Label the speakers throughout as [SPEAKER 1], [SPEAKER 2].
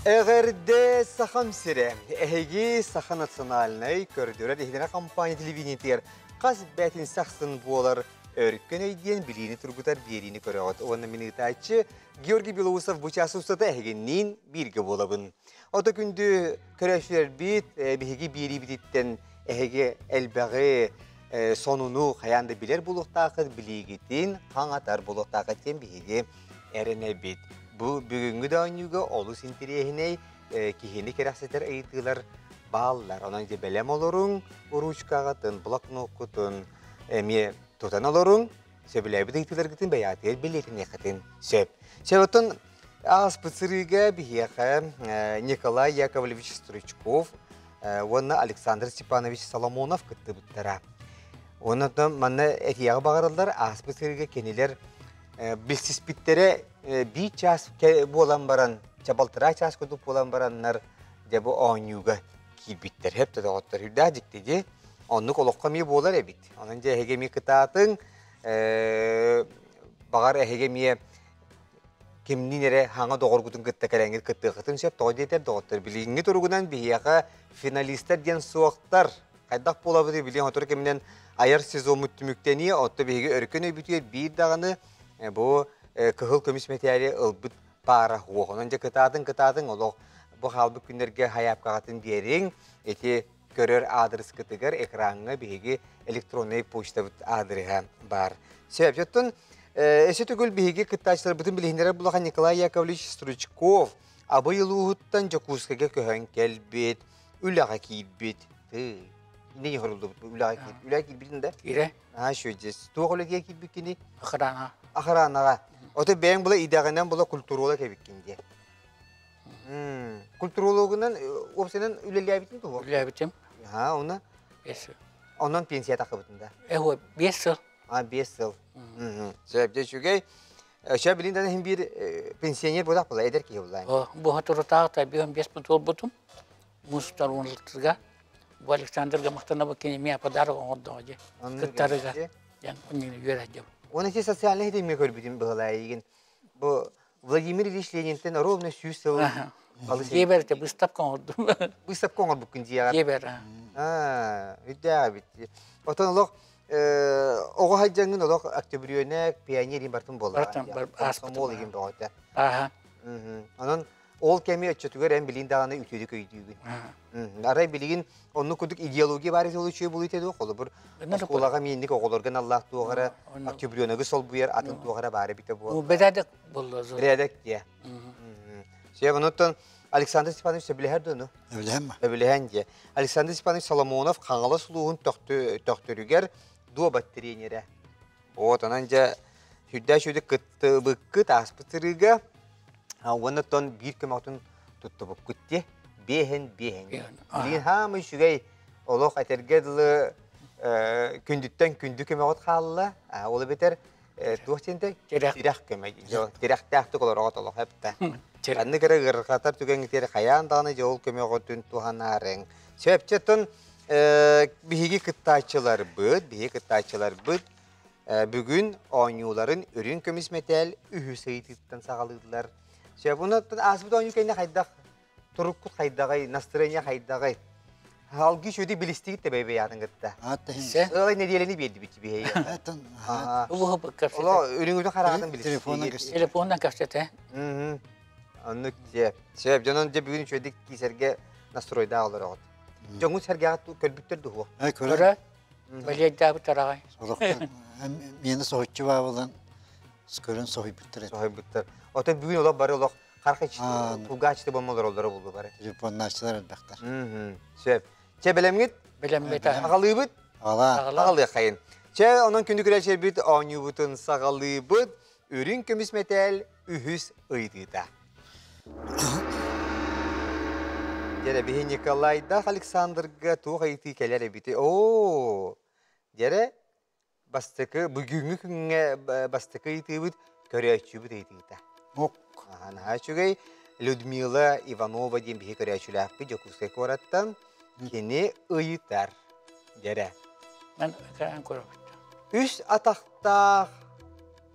[SPEAKER 1] Эҕэрдэ Сахам сирэ! Эһиги Саха национальнай көрдөрөр иһитиннэрэр компания телевидениетигэр хас бээтинсэ ахсын буолар Өркөн өй диэн билиини тургутар биэриини көрөҕүт. Уонна мин ыытааччы Георгий Белоусов бу чаас устата эһигинниин бииргэ буолабын. Ото күндү көрөөччүлэрбит биһиги биэриибититтэн эһиги элбэҕи сонуну хайаан да билэр буолуохтааххыт, билиигитин хаҥатар буолуохтааххыт диэн биһиги эрэнэбит. Бу бүгүҥҥү да оонньууга олус интэриэһинэй, киһини кэрэхсэтэр ыйытыылар бааллар. Онон дьэ бэлэм олоруҥ, уруучкаҕытын, блокноккутун эмиэ тутан олоруҥ, сөбүлээбит ыйытыыларгытын бэйэҕитигэр билиэтиниэххитин сөп. Сөп, оттон ааспыт сырыыга биһиэхэ Николай Яковлевич Стручков уонна Александр Степанович Соломонов кыттыбыттара. Онон манна этиэҕи баҕараллар, ааспыт сырыыга кинилэр билсиспиттэрэ биир чаас буолан баран, балтараа чаас курдук буолан бараннар, дьэ бу оонньууга киирбиттэр. Хөп да доҕоттор, үрдээх дьикти дии. Оннук олоххо эмиэ буолар эбит. Онон дьэ эһиги эмиэ кытаатыҥ, баҕар эһиги эмиэ кимниин эрэ хаҥа доҕоргутун кытта кэлэҥҥит кыттыаххытын сөп. Тоҕо диэтэр доҕоттор, билиҥҥи туругунан биһиэхэ финалистар диэн суохтар. Хайдах буолабытый билиэн сотору кэминэн айар сезоммут түмүктэниэ, отто биһиги өркөн өйбүтүгэр биир даҕаны бу кыһыл көмүс мэтээли ылбыт паара суох. Онон дьэ кытаатыҥ, кытаатыҥ, олох бу хаалбыт күннэргэ хайаапкаҕытын биэриҥ. Ити көрөр аадырыскытыгар экраҥҥа биһиги электроннай почтабыт аадырыһа баар. Сөп, оттон өссө төгүл биһиги кыттааччыларбытын билиһиннэрэр булахан Николай Яковлевич Стручков Абый улууһуттан Дьокуускайга көһөн кэлбит, үлэҕэ киирбит. Тыы, не хоруллубут үлэҕэ киир, үлэҕэ киирбитин да?
[SPEAKER 2] Киирэ.
[SPEAKER 1] Аа, шөйдес. Туох үлэҕэ киирбиккини?
[SPEAKER 2] Охранаҕа.
[SPEAKER 1] Охранаҕа. Ото бэйэҥ була идэҕинэн була культуролог эбиккин диye. Культурологунан уопсайынан үлэлээбитин туһу?
[SPEAKER 2] Үлэлээбитим.
[SPEAKER 1] Аа, оны?
[SPEAKER 2] 5 сыл.
[SPEAKER 1] Онон пенсия тахыбытын да?
[SPEAKER 2] Эһо, 5 сыл.
[SPEAKER 1] А, 5 сыл. Сөп, дьэ үчүгэй. Өсө билин да иһин биир пенсионер буолах була, эдэр киһи буллаан.
[SPEAKER 2] О, бу соторутааҕыта 55 туолбутум. Мустар уонлытыга. Бу Александрга махтанабын кини миэ подарок оҥордоҕо дии. Кыттарыга. Диэн оннугу үөрэ
[SPEAKER 1] Оны ити социальный ситимҥэ көрбүтүм быһылаа Бу Владимир Ильич Ленинтэн ровно 100 сыл
[SPEAKER 2] Дьиэбэр те быыстапка оҥордум.
[SPEAKER 1] Быыстапка оҥорбуккун дьиэҕэр.
[SPEAKER 2] Дьиэбэр.
[SPEAKER 1] Аа, үрдээх эбит. Отон олох оҕо сылдьаҥҥын олох октябренок, пионер иһин бартын буолла.
[SPEAKER 2] Бартын
[SPEAKER 1] Комсомол иһин бөҕөтө.
[SPEAKER 2] Ааха.
[SPEAKER 1] Онон ол кэми өччөтүгэр эн билин даҕаны үтүөдүк өйдүүгүн. Арай билигин оннук курдук идеология баар үчүгэй буолуйта дуо? Холобур, оскуолаҕа миинник оҕолорго наллаах туох эрэ октябреногы солбуйар атын туох эрэ баар эбитэ буолла.
[SPEAKER 2] Бэрээдэк буолла.
[SPEAKER 1] Бэрээдэк диэ. Сөп, онуттан Александр Степанович сөбүлэһэр дуону?
[SPEAKER 3] Сөбүлэһэн
[SPEAKER 1] Сөбүлэһэн диэ. Александр Степанович Соломонов Хаҥалас улууһун Төхтөрүгэр дуобат тренерэ. Вот, онон дьэ сүрдээх үчүгэй кыттыбыккыт ааспыт сырыыга уонна оттон биир көмөҕүтүн туттубуккут дии. Биэһин биэһин. Билигин хаамый үчүгэй олох этэргэ дылы күндүттэн күндү көмөҕүт хаалла. Ол эбэтэр туох диэнтэй? Тирэх көмө. Тирэхтээхтик олороҕут олох эптэ. Ханнык эрэ ыарырҕатар түгэҥҥитигэр хайаан даҕаны дьэ ол көмөҕүтүн туһанаарыҥ. Сөпчө оттон биһиги кыттааччыларбыт, биһиги кыттааччыларбыт бүгүн оонньууларын үрүҥ көмүс мэтээл үһүс ыйытыыттан саҕалыыллар. Сөп, онон ааспыт оонньуу кэннэ хайдах туруккут хайдаҕый, настроение хайдаҕый? Алгыы үчүгэйдик билистигит да бэйбэйаатын кытта. Ыалай нэдиэлэни биэрдибит биһиги. Оло үрүҥүтүн хараҕатын билистигит.
[SPEAKER 2] Телефонунан кэпсэтэ.
[SPEAKER 1] Оннук дьэ. Сөп, дьонон дьэ бүгүн үчүгэйдик киисэргэ настройдаах олороҕут. Дьоҥҥут сэргэҕэ көрбүттэр дуо?
[SPEAKER 2] Көрө. Бэлиэйдээбит араҕай.
[SPEAKER 3] Сорохтор миэнэ соһуччу баабылан көрөн соһуйбуттар этэ.
[SPEAKER 1] Соһуйбуттар. Ото бүгүн олох бары олох хархыч кулгаачты бомолороллоро булду бары.
[SPEAKER 3] Телефоннааччылар элбэхтэр.
[SPEAKER 1] Сөп. Чэ бэлэмҥит?
[SPEAKER 2] Бэлэммит.
[SPEAKER 1] Аҕалыыбыт?
[SPEAKER 3] Аҕала.
[SPEAKER 1] Аҕалыаххайын. Чэ, онон күндү күрээччилэрбит оонньуубутун саҕалыыбыт. Үрүҥ көмүс мэтээл үһүс ыйытыыта. Дьэрэ, биһи Николайдаах Александрга туох ыйытыы кэлэр эбити? Оо, дьэрэ, бастакы бүгүҥҥү күҥҥэ бастакы ыйытыыбыт көрөөччүбүт ыйытыыта.
[SPEAKER 3] Ок.
[SPEAKER 1] Наһаа үчүгэй. Людмила Иванова диэн биһи көрөөччүлээхпит Дьокуускай куораттан. Кини ыйытар. Дьэрэ.
[SPEAKER 2] Мен экран көрөбүт.
[SPEAKER 1] Үс атахтаах.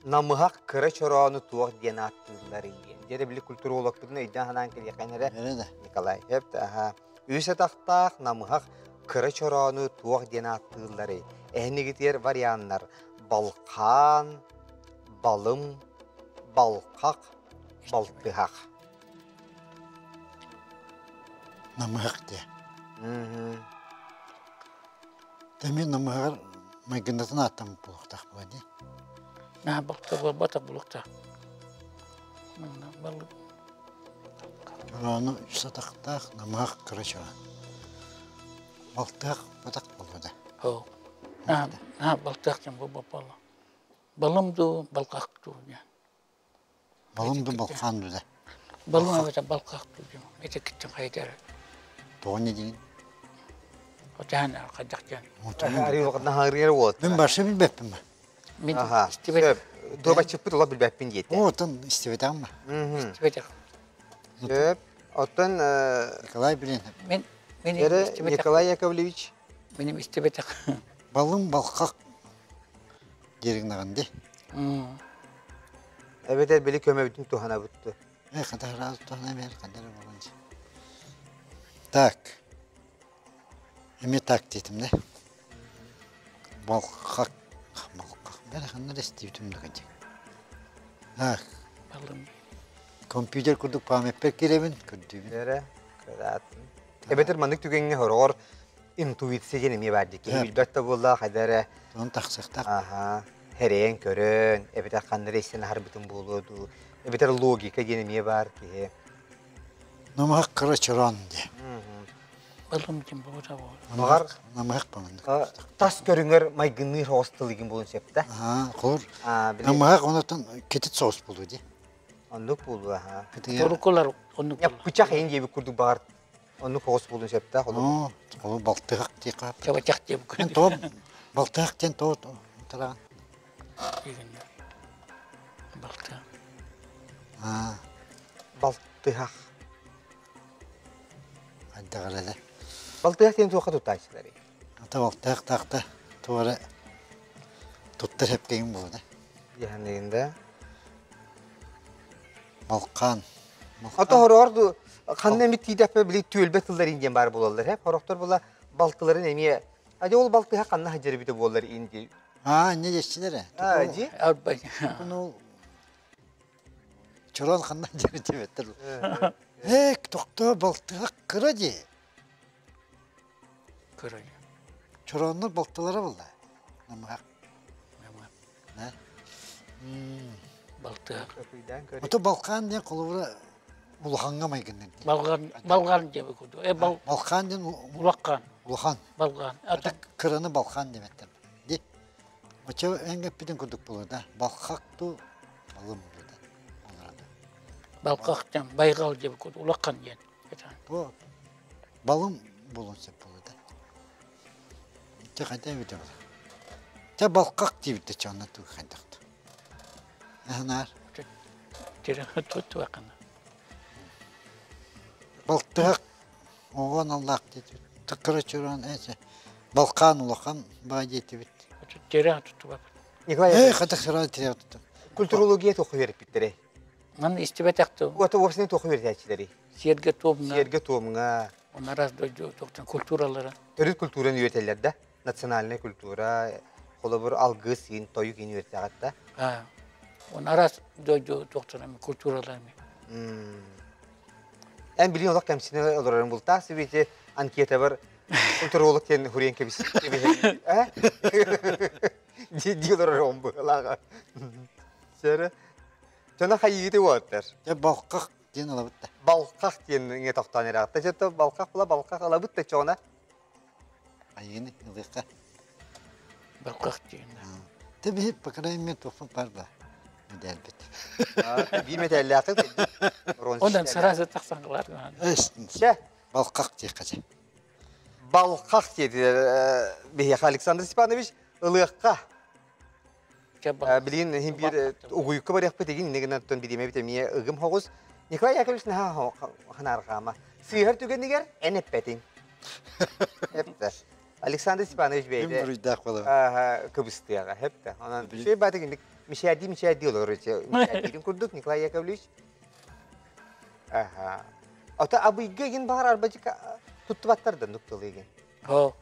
[SPEAKER 1] Намыһах кыра чороону туох диэн ааттыылларый диэн. Дьэ били культурологпутун өйдөөн санаан кэлиэххин эрэ. Николай, эп аха. Үс атахтаах намыһах кыра чороону туох диэн ааттыылларый? Эһинигитигэр варианнар Балкаан, Балым, Балхах, Балтыһах.
[SPEAKER 3] Намыһах диэ. Тэмин намыһаҕар майгыннатын ааттаммыт буолуохтаах буолуо дии.
[SPEAKER 2] Наһаа балта буолбатах булуохтаах. Манна балык.
[SPEAKER 3] Чороону үс атахтаах намыһах кыра чороон. Балтыах батах буолуо да.
[SPEAKER 2] Оо. Наһаа наһаа балтыах диэн буолбат буолла. Балым дуу, балхах дуу диэн.
[SPEAKER 3] Балым ду балхан ду да.
[SPEAKER 2] Балым эбэтэ балхах дуу диэн. Ити киттин хайдары.
[SPEAKER 3] Тоҕо не диин?
[SPEAKER 2] Отаан хайдах диэн.
[SPEAKER 1] Арыйар уот.
[SPEAKER 3] Мин барша билбэппин ба.
[SPEAKER 2] Мин истибэтэх.
[SPEAKER 1] Дуобаччыппыт ула билбэппин диэтэ.
[SPEAKER 3] Оттон истибэтэҕим ба.
[SPEAKER 2] Истибэтэх.
[SPEAKER 1] Сөп. Оттон
[SPEAKER 3] Николай билин.
[SPEAKER 2] Мин мин истибэтэх.
[SPEAKER 1] Николай Яковлевич.
[SPEAKER 2] Миним истибэтэх.
[SPEAKER 3] Балым балхах дириҥнэҕин дии.
[SPEAKER 1] Эбэтэр били көмөбүтүн туһанабыт дуо?
[SPEAKER 3] Э, хата туһана бэр, хата болон. Так. Эмиэ так диэтим да. Балхах, балхах. Бэр ханна да истибитим да кадьык. Так.
[SPEAKER 2] Балым.
[SPEAKER 3] Компьютер курдук памятпер кирэбин, көрдүүбүн.
[SPEAKER 1] Эрэ, кыраатын. Эбэтэр маннык түгэҥҥэ хороҕор интуиция диэн эмиэ баар дии. Киһи билбэт да буоллаа, хайда эрэ.
[SPEAKER 3] Онон тахсыахтаах.
[SPEAKER 1] Аха. Хэрэйэн көрөн, эбэтэр ханна эрэ истэн аһарбытын буолуо дуу. Эбэтэр логика диэн эмиэ баар киһи.
[SPEAKER 3] Намыһах кыра чороон диэ.
[SPEAKER 2] Балым диэн буолуо буолуо.
[SPEAKER 1] Баҕар
[SPEAKER 3] намыһах баҕар.
[SPEAKER 1] Тас көрүҥэр майгынныыр соҕус тыл игин буолуон сөп да.
[SPEAKER 3] Аа, холор. Намыһах онотон кетит соҕус буолуо дии.
[SPEAKER 1] Оннук буолуо, аха.
[SPEAKER 2] Торукулар оннук.
[SPEAKER 1] Пычах эйин диэбит курдук баҕар оннук соҕус буолуон сөптөөх.
[SPEAKER 3] Оо, ол балтыһах дии хаап.
[SPEAKER 2] Чабачах диэбит
[SPEAKER 3] курдук. Тоо балтыһах диэн тоо тараан.
[SPEAKER 2] Балты.
[SPEAKER 3] Аа.
[SPEAKER 1] Балтыһах.
[SPEAKER 3] Хайдах эрэ.
[SPEAKER 1] Балтыһах диэн туохха туттааччыларый?
[SPEAKER 3] Ата балтыһах таахта туора туттар эпкэйин буолда.
[SPEAKER 1] Дьаһаныгын да.
[SPEAKER 3] Балкан.
[SPEAKER 1] Ото хороҕор ханна эмит тиидэхпэ били түөлбэ тыллар диэн баар буолаллар һэ. Хорохтор була балтыларын эмиэ Adi ол балтыһа ханна сылдьар эбитэ буоллар инди.
[SPEAKER 3] Аа, инне дьэччилэр ээ.
[SPEAKER 1] Аа, дьи.
[SPEAKER 3] Ну, чорон ханна дьэр диэбэттэр. Эк, тохтоо балтыһа кыра дии.
[SPEAKER 2] Кыра дии.
[SPEAKER 3] Чороннор балтылара буолла. Намыһах.
[SPEAKER 2] Балтыһах.
[SPEAKER 3] Ото Балкан диэн холобура улахаҥҥа майгыннар дии.
[SPEAKER 2] Балган, Балган диэбит курдук. Э, бал...
[SPEAKER 3] Балкан диэн
[SPEAKER 2] улахан.
[SPEAKER 3] Улахан.
[SPEAKER 2] Балган.
[SPEAKER 3] Ата кыраны Балкан диэбэттэр. Ди. Очо эҥгэппитин курдук буолар да. Балхак ту балым буолар да.
[SPEAKER 2] Балках диэн байҕал диэбит курдук улахан диэн.
[SPEAKER 3] Бу балым буолуон сөп буолар да. Дьэ хайда эбитэ буолар. Дьэ балкак диэбит да онно тугу хайдахта. Аһынаар.
[SPEAKER 2] Туоххана.
[SPEAKER 3] Балтыһах оҕон аллаах диэтибит. Тыккыра чуран эсэ. Балкан улахан баа диэтибит.
[SPEAKER 2] Тире туттубаппыт.
[SPEAKER 1] Николай
[SPEAKER 3] Э, хата сыра тире туттум.
[SPEAKER 1] Культурология туох үөрэппиттэрэй?
[SPEAKER 2] Ман истибэтэх ту.
[SPEAKER 1] Уота уопсайынан туох үөрэтээччилэрий?
[SPEAKER 2] Сиэргэ туомна.
[SPEAKER 1] Сиэргэ туомҥа.
[SPEAKER 2] Онно раз дойду туохтан культуралара.
[SPEAKER 1] Төрүт культураны үөрэтэллэр да? Национальная культура, холобур, алгыс иин, тойук иин үөртэҕит да?
[SPEAKER 2] Аа. Он араас дойду туохтан культуралар эми.
[SPEAKER 1] Эн билин олох кэмсине олорорун бултаах сибити анкетабар культуролог диэн хуриен кэбис э? Дии олорор он быһылааҕа. Сэрэ. Чона хайыыты уоттар.
[SPEAKER 3] Дьэ балках диэн ылабыт да.
[SPEAKER 1] Балках диэн иҥэ тохтоон эрэҕитта. Чэ балках була балках ылабыт да чоҕуна.
[SPEAKER 3] Айыыны ылыахха.
[SPEAKER 2] Балках диэн.
[SPEAKER 3] Тэ биһи по крайней мере туохпун пар да мэдээлбит.
[SPEAKER 1] Биир мэтээллээххит.
[SPEAKER 2] Онон сразу тахсан кылар.
[SPEAKER 1] Чэ.
[SPEAKER 3] Балках диэххэ дьэ.
[SPEAKER 1] Балках диэтилэр биһиэхэ Александр Степанович ылыахха. Билигин иһин биир угуйукка барыахпыт игин инне гынан оттон бириэмэбит эмиэ ыгым хоҕус. Николай Яковлевич наһаа ханаарҕаама. Сыыһар түгэнигэр эн эппэтиҥ. Эптэ. Александр Степанович бэйэтэ
[SPEAKER 3] буруйдаах буолар.
[SPEAKER 1] Кыбыстыаҕа, эптэ. Онон үчүгэй баатык инник. Мишәди мишәди олор мишәдиин курдук Николай Яковлевич. Аха. Ата абыйга ген баар арбажыка туттубаттар да нукталы ген.
[SPEAKER 2] О.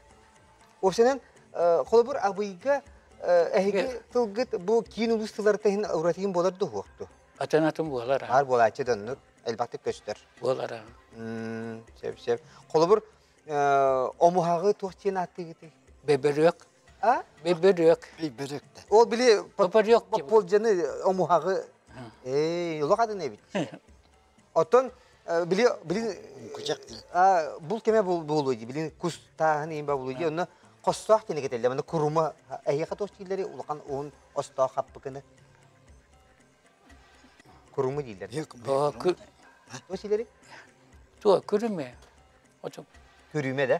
[SPEAKER 1] Опсенен холобур абыйга эһиги тылгыт бу киин улус тыллары тахин уратыгын болар дуһуохту.
[SPEAKER 2] Атын атын буолар.
[SPEAKER 1] Бар буолааччы доннук элбахтык көстөр.
[SPEAKER 2] Буолар.
[SPEAKER 1] Сеп сеп. Холобур омуһаҕы туох диэн ааттыгытый?
[SPEAKER 2] Бөбөрүөк.
[SPEAKER 1] А?
[SPEAKER 2] Бөбөрүөк.
[SPEAKER 3] Бөбөрүөк да.
[SPEAKER 1] Ол били
[SPEAKER 2] Бөбөрүөк.
[SPEAKER 1] Полдьаны омуһаҕы. Эй, улах атын эбит. Оттон били били
[SPEAKER 3] Кучак
[SPEAKER 1] бул кеме буолуй билин кус тааһын иин ба буолуй онно хостоох диэн кетелле маны курума эһиэхэ туох дииллэри улахан уһун остоох хаппыкыны куруму дииллэр. Туох дииллэри?
[SPEAKER 2] Туох күрүмэ.
[SPEAKER 1] Көрүүмэ да?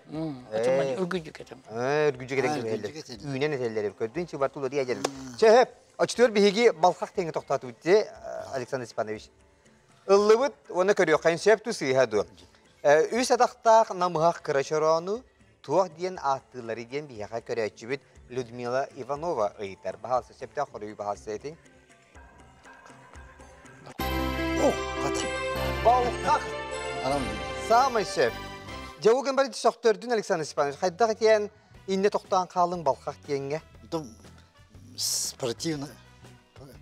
[SPEAKER 2] Отуман үргүдьүк этим.
[SPEAKER 1] Үргүдьүк этим кэбиһэллэр. Үүнэн этэллэр. Көрдүн чыбар тулары ядер. Чэ, очтуор биһиги балхах теңе тоқтатыбыт те Александр Степанович. Ыллыбыт, оны көрүөххэн сөп ту сыыһа дуо. Үс атахтаах намыһах кыра чороону туох диэн ааттыылары диэн биһиэхэ көрөөччүбүт Людмила Иванова ыйытар. Баһаалса сөптөөх хоруйу баһаалса этиҥ.
[SPEAKER 3] О, хата.
[SPEAKER 1] Балхах. Самый сөп. Дьэ, ол гын сөхтөрдүн Александр Степанович. Хайдах этиэн инне тохтоон хаалың балхах диэҥҥэ?
[SPEAKER 3] Спортивно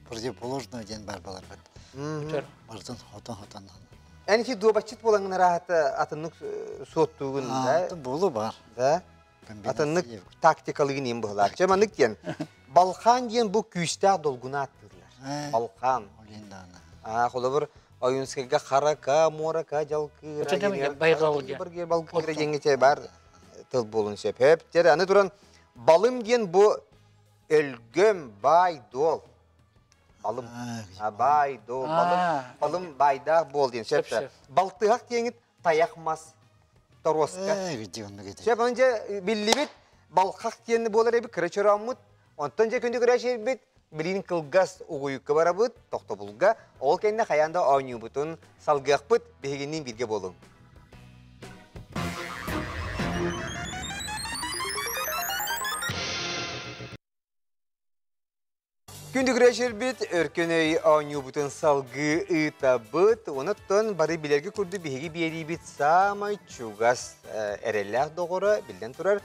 [SPEAKER 3] противоположного диэн бар балар бат. Бартын хотон-хотон.
[SPEAKER 1] Эн ити дуобаччыт буолаҥын араата атыннык суоттуугун да?
[SPEAKER 3] Болу бар.
[SPEAKER 1] Да? Атыннык тактикалыгын им быһылар. Чэ маннык диэн. Балхан диэн бу күүстээх долгуна аттыылар. Балхан. Аа, холобур Ойунскайга харака, муорака, жалкыра, балкыра диэҥҥэ бар тыл буолун сөп. Хөп, аны туран балым диэн бу өлгөм бай дол. Балым. Бай дол. Балым, балым байдаах буол диэн сөп. Балтыһах диэҥит таяқ мас торуоска. Сөп, онча биллибит балхах диэн буолар эби кыра чорооммут. Онтон же күндү кыра шербит билин кылгас угуйукка барабыт, тохтобулга, ол кэннэ хаянда оонньуубутун салгыахпыт биһигинниин бииргэ буолуҥ. Күндү күрәшербит, өркөн өй оонньуубутун салгыы ыытабыт. Онуттан бары билэргэ курдук биһиги биэриибит саамай чугас эрэллээх доҕоро биллэн турар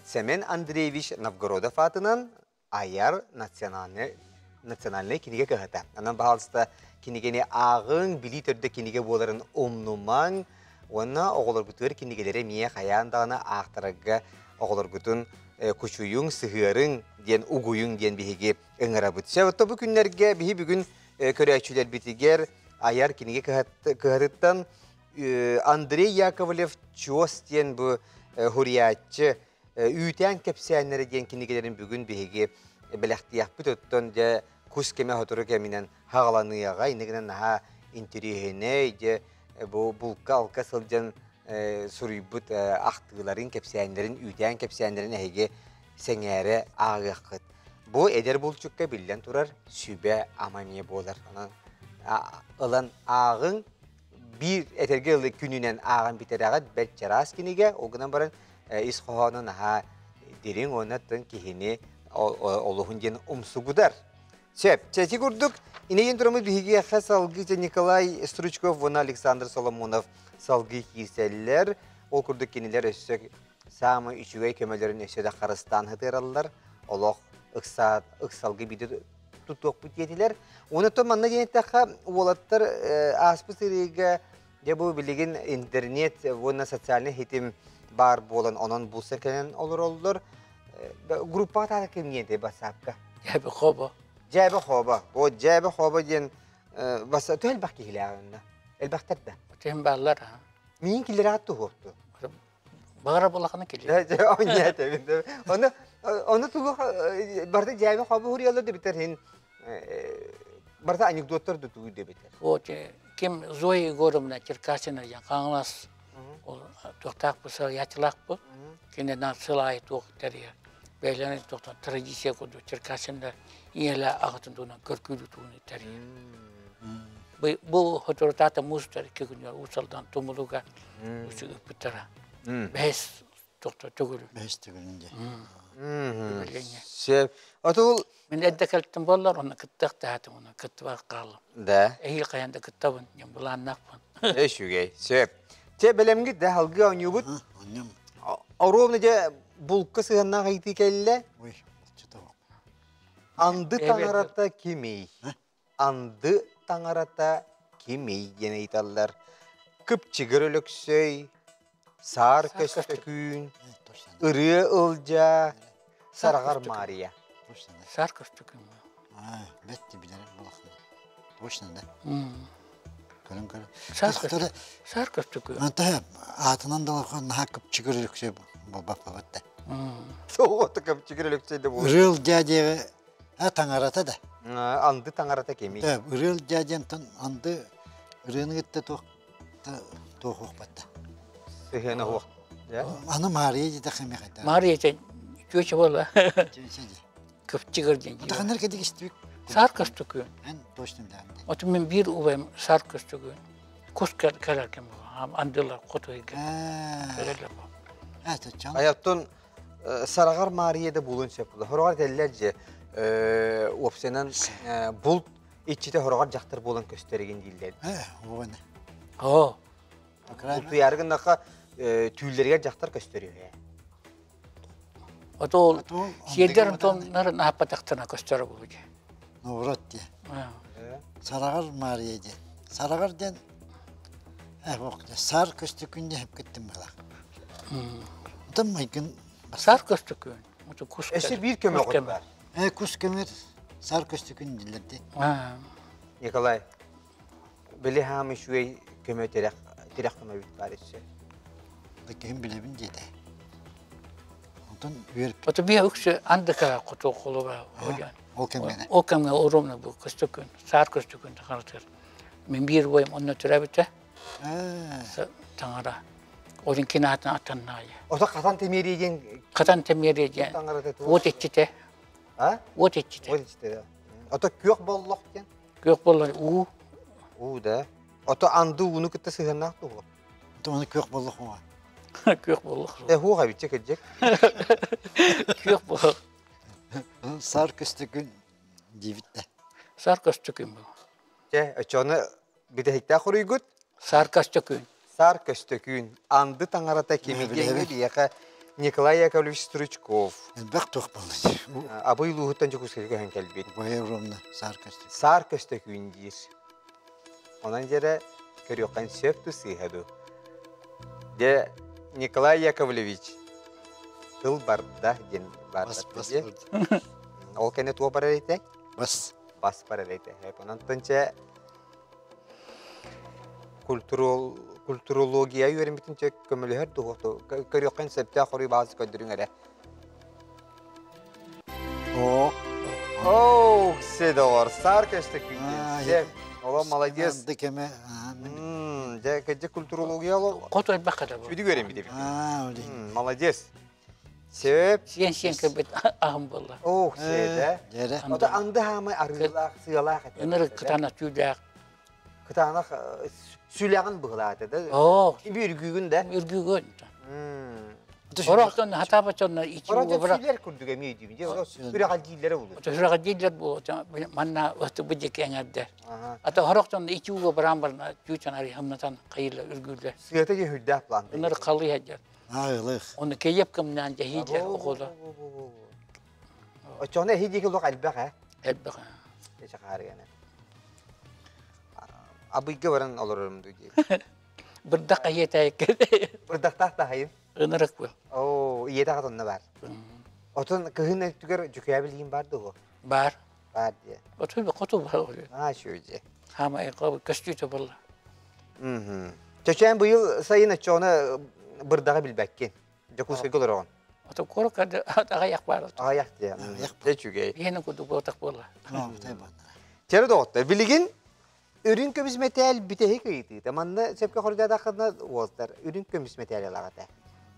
[SPEAKER 1] Семен Андреевич Новгородов аатынан айар национальный национальный кинигэ кыһата. Анан баһаалыста кинигэни ааҕыҥ, билии төрдө кинигэ буоларын умнумаҥ уонна оҕолоргутугар кинигэлэри эмиэ хайаан даҕаны аахтарарга оҕолоргутун кучуйуҥ, сыһыарыҥ диэн угуйуҥ диэн биһиги ыҥырабыт. Сөп, бу күннэргэ биһи бүгүн көрөөччүлэрбитигэр айар кинигэ кыһатыттан Андрей Яковлев Чуос диэн бу хурияччы үүтээн кэпсээннэрэ диэн кинигэлэрин бүгүн биһиги бэлэхтиэхпит оттон дьэ кус кэмэ сотору кэминэн хаҕаланыаҕа иннигинэн наһаа интэриэһинэй дьэ бу булка-алка сылдьан суруйбут ахтыыларын кэпсээннэрин үүтээн кэпсээннэрин эһиги сэҥээрэ ааҕыаххыт бу эдэр булчукка биллэн турар сүбэ ама эмиэ буолар онон ылан ааҕыҥ биир этэргэ дылы күнүнэн ааҕан бүтэрэҕит бэрт чараас кинигэ ол гынан баран ис хоһооно наһаа дириҥ уонна тын киһини олуһун диэн умсугутар. Сөп. Чэчи курдук инейин турамыт биһигиэхэ салгыы Николай Стручков уонна Александр Соломонов салгыы киирсэллэр. Ол курдук кинилэр өссө саамай үчүгэй көмөлөрүн өссө да харыстаан сытыараллар. Олох ыксаат ыксалгы биир тутуохпут диэтилэр. Онон манна диэн эттэххэ, уолаттар ааспыт сырыыга дьэ бу билигин интернет уонна социальнай ситим баар буолан онон булса кэлэн олороллор. Группаҕа таата кимниэтэй бассаапка?
[SPEAKER 2] Дьээбэ хобо.
[SPEAKER 1] Дьээбэ хобо. Бу дьээбэ хобо диэн баса төһө элбэх киһилээх онно? Элбэхтэр да.
[SPEAKER 2] Тем бааллар.
[SPEAKER 1] Миин киллэрээт туһуохту.
[SPEAKER 2] Баҕара булахана кэлиэ.
[SPEAKER 1] Оны оны тугу барда дьээбэ хобо хуриялар дебитер хин барда анекдоттар да тугу дебитер.
[SPEAKER 2] Вот ким Зоя Егоровна Черкасина диэн Хаҥалас ол туохтаах бу салайааччылаах бу. Кине сыл аайы туох тэрийэр. Бэйэлэрин туохтан традиция курдук Черкасиннар ийэлээ аҕатын туһунан көркүүлүү туһунан тэрийэр. Бу соторутаата муус устар 2 күнүгэр Уус Алдан Тумулуга ыппыттара. Бэһис тохто төгүл.
[SPEAKER 3] Бэһис төгүлүн дии.
[SPEAKER 2] Үбүлүөҥҥэ.
[SPEAKER 1] Сөп. Отул
[SPEAKER 2] Мин эрдэ кэлтим буоллар, онно кыттыахтаатым, онно кыттыбат хааллым.
[SPEAKER 1] Да.
[SPEAKER 2] Эһиил хайаан да кыттабын, диэн былааннаахпын.
[SPEAKER 1] Үчүгэй. Сөп. Чэ, бэлэмҥит да алгыы оонньуубут.
[SPEAKER 3] Онньум.
[SPEAKER 1] Оруобуна дьэ булка сыһыаннаах ыйытыы кэллэ.
[SPEAKER 3] Ой, что
[SPEAKER 1] Анды таҥарата кимий? Анды таҥарата кимий диэн ыйыталлар. Кыпчыгыр Өлөксөй, Саар Көстөкүүн, Ырыа Ылдьаа, Сараҕар Маарыйа.
[SPEAKER 2] Саар Көстөкүүн.
[SPEAKER 3] Бэт билэрим булахна. Точно да. Көрөн көрөн.
[SPEAKER 2] Саар Көстөкүүн.
[SPEAKER 3] Антаа аатынан да наһаа кыпчыгыр Өлөксөй буолбаппабыт да.
[SPEAKER 1] Соҕото кыпчыгыр Өлөксөй да буолар.
[SPEAKER 3] Ырыа Ылдьаа диэҕи таҥарата да.
[SPEAKER 1] Анды таҥарата кимий?
[SPEAKER 3] Ырыа Ылдьаа диэнтэн анды ырыаны кытта туох туох уохпатта.
[SPEAKER 1] Сыһыана уох.
[SPEAKER 3] Аны Маарыйа диэтэх эмиэ хайдах?
[SPEAKER 2] Маарыйа дьэ чүөчэ буолла.
[SPEAKER 3] Чүөчэ дии.
[SPEAKER 2] Кыпчыгыр диэн.
[SPEAKER 3] Таханар кэдик истибик.
[SPEAKER 2] Саар көстүкүн.
[SPEAKER 3] Эн точно билэҕин.
[SPEAKER 2] Оту мин биир убайым саар көстүкүн. Кус кэлэр кэм андылар хоту ыйга. Кэлэллэр бу.
[SPEAKER 1] Аяттон Сараҕар Маарыйа да булун сөп була. Хороҕор этэллэр дьэ уопсайынан булт иччитэ хороҕор дьахтар буолан көстөр игин дииллэр.
[SPEAKER 3] Уона.
[SPEAKER 2] Оо.
[SPEAKER 1] Бултуйаары гыннахха түүллэригэр дьахтар көстөр үһү.
[SPEAKER 2] Отол сиэрдэр онтон нааппатахтана көстөр бу дьэ.
[SPEAKER 3] Новорот диye. Сараҕар Маарыйа диэн. Сараҕар диэн саар көстөкүн диэн кыттым быһалаах. Оттон майгын
[SPEAKER 2] Саар көстөкүн. Кус
[SPEAKER 1] Өссө биир көмө бар.
[SPEAKER 3] Э кус көмөр саар көстөкүн диллерди.
[SPEAKER 1] Николай, били хаам үчүгэй көмө тирэх тирэх көмө бит бар өссө.
[SPEAKER 3] Киһим билэбин диэтэ. Онтон үөр
[SPEAKER 2] Ото бия үксү андыка хоту холуба
[SPEAKER 3] Ол кэмҥэ.
[SPEAKER 2] Ол кэмҥэ уромна бу көстөкүн, саар көстөкүн таҥаратыгар. Мин биир убайым онно төрөөбүтэ. Таҥара. Олин кинаатын атаннаайы.
[SPEAKER 1] Ото Хатан Темири диэн
[SPEAKER 2] Хатан Темири диэн. Уот иччитэ.
[SPEAKER 1] А?
[SPEAKER 2] Уот иччитэ.
[SPEAKER 1] Уот иччитэ. Ото күөх боллох диэн.
[SPEAKER 2] Күөх боллох уу.
[SPEAKER 1] Уу да. Ото анды ууну кытта сыһыаннаах туһу.
[SPEAKER 3] Ото оны күөх боллох уа.
[SPEAKER 2] Күөх боллох.
[SPEAKER 1] Э хуох эбитче кырдьык.
[SPEAKER 2] Күөх боллох.
[SPEAKER 3] Саар көстөкүн диибит да.
[SPEAKER 2] Саар көстөкүн бу.
[SPEAKER 1] Чэ, оччону бүтэһиктээх хоруйгут?
[SPEAKER 2] Саар көстөкүн.
[SPEAKER 1] Саар көстөкүүн. Анды таҥарата кимигиэҥҥэ биһиэхэ Николай Яковлевич Стручков.
[SPEAKER 3] Элбэх туох буолла.
[SPEAKER 1] Абый улууһуттан Дьокуускайга көһөн кэлбит.
[SPEAKER 3] Убайа ровно саар көстөкүүн.
[SPEAKER 1] Саар көстөкүүн диир. Онон дьэрэ көрүөххэ сөп ту сыыһа дуу. Дьэ, Николай Яковлевич тыл барда диэн
[SPEAKER 3] Бас бас
[SPEAKER 1] Ол кэннэ туох барар этэ?
[SPEAKER 3] Бас.
[SPEAKER 1] Бас барар этэ. Онон тынча культурология үөрэммитин көмөлөһөр дуо? Көрүөххүн сөптөөх хоруй баас көрдөрүҥ эрэ.
[SPEAKER 3] О.
[SPEAKER 1] Оу, Седор, саар көстө күйден. Оло молодец.
[SPEAKER 3] Ды кеме.
[SPEAKER 1] Дьэ, кэдьэ культурология оло.
[SPEAKER 2] Кот ойбақ када бу.
[SPEAKER 1] Үдү көрем бит. Молодец. Сөп.
[SPEAKER 2] Сиэн-сиэн кэлбит аһым буолла.
[SPEAKER 1] Ох, сиэтэ. Ото анды хаамай арыылаах, сыалаах этэ.
[SPEAKER 2] Ынырык кытаанах түүлээх.
[SPEAKER 1] Кытаанах сүлэҕин быһылаата да.
[SPEAKER 2] Оо.
[SPEAKER 1] Үргүүгүн да.
[SPEAKER 2] Үргүүгүн. Орохтон хатаабачонно ичи
[SPEAKER 1] уобра. Сүлэр курдук эмиэ дии. Сүрэҕэлдииллэрэ булу.
[SPEAKER 2] Сүрэҕэлдииллэр буолу. Манна өтө бу диэки эҥэрдэр. Ата хорохтон ичи уга баран барна түүтэн ари хамнатан хайыла үргүүллэр.
[SPEAKER 1] Сыата же хүрдээх план.
[SPEAKER 2] Ынырык халый хадьар.
[SPEAKER 3] Аҕылых.
[SPEAKER 2] Оны кейеп кымнаан дьэһиилэр оҕоло.
[SPEAKER 1] Оччоҕуна эһи диэки олох элбэх ээ.
[SPEAKER 2] Элбэх.
[SPEAKER 1] Эчэ хаарыгана. Абыйга баран олорорум дуу дии.
[SPEAKER 2] Бырдах хайыатаайыкка.
[SPEAKER 1] Бырдахтаах таһайын.
[SPEAKER 2] Ынырык бу.
[SPEAKER 1] Оо, ийэтэ хатонна бар. Отон кыһын өттүгэр дьүкээбил иин бар дуо?
[SPEAKER 2] Бар.
[SPEAKER 1] Бар дии.
[SPEAKER 2] Оту хоту бар.
[SPEAKER 1] Аа, шүрдьэ.
[SPEAKER 2] Хаамай көстүүтэ буолла.
[SPEAKER 1] Чөчөөн быйыл сайын оччоҕуна бырдаҕы билбэккин. Дьокуускайга олороҕун.
[SPEAKER 2] Ото куоракка аҕыйах баар.
[SPEAKER 1] Аҕыйах диэ. Дьэ үчүгэй.
[SPEAKER 2] Биһиэнэ курдук буотах буолла.
[SPEAKER 1] Чэрэ доҕоттор, билигин үрүҥ көмүс мэтээл бүтэһик ыйытыыта. Манна сөпкө хоруйдаатаххына уолтар үрүҥ көмүс мэтээл ылаҕата.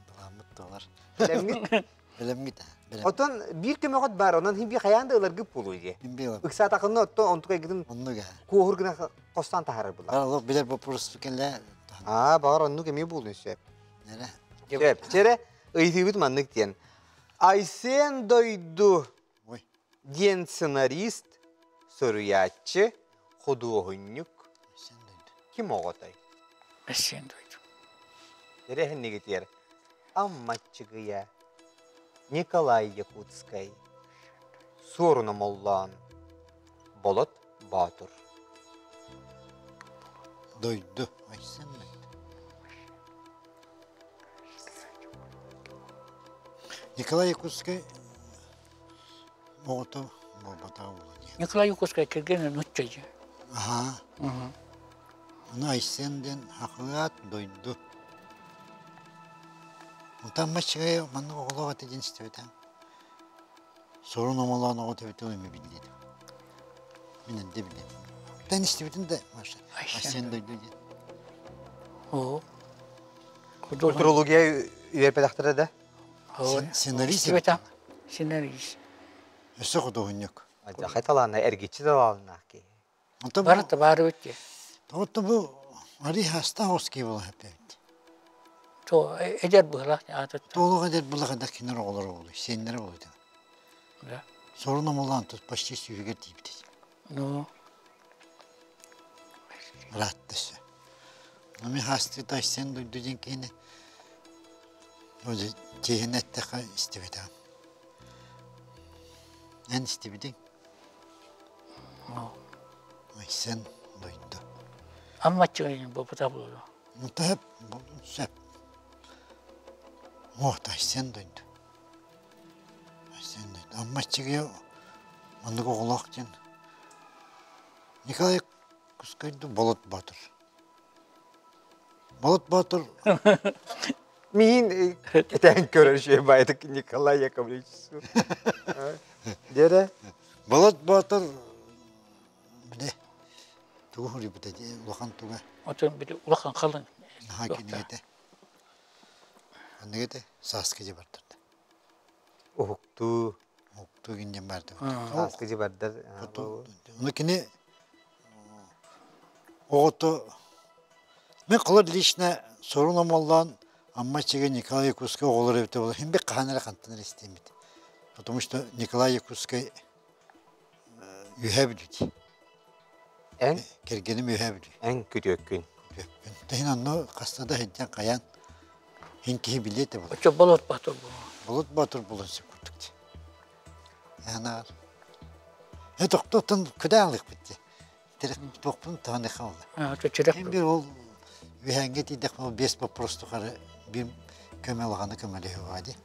[SPEAKER 3] Былааммыт туолар.
[SPEAKER 1] Билэммит
[SPEAKER 3] Билэммит.
[SPEAKER 1] Отон биир көмөҕөт баар, онон хин би хайаан да ыларгыт буолуо дии. Ыксаатахына оттон онтук айгытын
[SPEAKER 3] Оннуга.
[SPEAKER 1] куоһур гына хостон таһаарар булар.
[SPEAKER 3] Бар олох билэр боппуруспу кэллэ.
[SPEAKER 1] Аа, баҕар оннук эмиэ буолуон сөп.
[SPEAKER 3] Нэрэ.
[SPEAKER 1] Сөп. Чэрэ, ыйытыыбыт маннык диэн. Айсен Дойду
[SPEAKER 3] Ой.
[SPEAKER 1] диэн сценарист, суруйааччы, худуоһунньук
[SPEAKER 3] Айсен Дойду.
[SPEAKER 1] ким оҕотой?
[SPEAKER 2] Айсен Дойду.
[SPEAKER 1] Тэрээһиннигитигэр Аммаччыгыйа, Николай Якутскай, Суоруна Моллоон, Болот Боотур.
[SPEAKER 3] Дойду. Айсен Дойду. Николай Якутскай оҕото буолбатаҕа буолуо диэн.
[SPEAKER 2] Николай Якутскай кэргэнэ нучча дьэ.
[SPEAKER 3] Аһаа. Ону Айсен диэн хахыат дойду. Онтон маччыгай маннык оҕолоох этэ диэн истибэтим. Сорун омолоон оҕо төбөтө эми биллиэтим. Мин эрдэ билэм. Тэн истибитим да Айсен дойду диэн.
[SPEAKER 2] Оо.
[SPEAKER 1] Культурология үөрпэтэхтэрэ да?
[SPEAKER 3] Сценарист.
[SPEAKER 2] Сценарист.
[SPEAKER 3] Өссө худуоһунньук.
[SPEAKER 1] Хайталаанна эргиччи талааннаах киһи.
[SPEAKER 2] Барыта баары бит.
[SPEAKER 3] Тоҕо бу Ари Хастаовский буола эппит.
[SPEAKER 2] То эдэр быһылаах аатыттан.
[SPEAKER 3] Тоолук эдэр быһылаах эдэр кинилэр оҕолоро буолуй, сиэннэрэ буолуй.
[SPEAKER 2] Да.
[SPEAKER 3] Сорун омолоон тут почти сүүһүгэр тиийбит.
[SPEAKER 2] Ну.
[SPEAKER 3] Ыраатта өссө. Мин хаастыы тайсен дойду диэн киһини чиэһинэ эттэххэ истибэтэҕим. Эн истибитиҥ? Айсен дойду.
[SPEAKER 2] Аммаччыгайын буолбута буолуо.
[SPEAKER 3] Мутаһып сөп. Вот Айсен дойду. Айсен дойду. Аммаччыгая маннык оҕолоох диэн Николай Кускайду Болот Боотур. Болот Боотур
[SPEAKER 1] Миин кэтээн көрөр үчүгэй баайдык Николай Яковлевич. Диэрэ?
[SPEAKER 3] Болот Боотур били тугу суруйбута улахан туга.
[SPEAKER 2] Отон били улахан халын.
[SPEAKER 3] Наһаа кинигэтэ. Анныгы этэ сааскы дьэ бардырда.
[SPEAKER 1] Уһуктуу.
[SPEAKER 3] Уһуктуу гиннен барды.
[SPEAKER 1] Сааскы дьэ бардар.
[SPEAKER 3] Ону кини оҕото Мен холор лично сорун омоллоон Амма Чигэ Николай Якутскай оҕолор эбитэ буолар. Хин бик хаһан эрэ хантан эрэ истиэммит. Потому что Николай Якутскай үһэ бүдүт.
[SPEAKER 1] Эн?
[SPEAKER 3] Кэргэним үһэ бүдү.
[SPEAKER 1] Эн күтүөккүн.
[SPEAKER 3] Күтүөкпүн. Тэһин онно хаста да сылдьан хайаан хин киһи билиэ этэ буолар.
[SPEAKER 2] Оччо Болот Боотур буолуо.
[SPEAKER 3] Болот Боотур буолан сөп курдук дии. Анаар. Э тохтоттон күдэ алыхпыт дии. Туохпун таһыныха буолла.
[SPEAKER 2] Чөчөрөх.
[SPEAKER 3] Бир ол үһэҥҥэ тиийдэхпинэ ол биэс вопрос тухары бир көмө улаханы көмөлөһүөҕэ дии.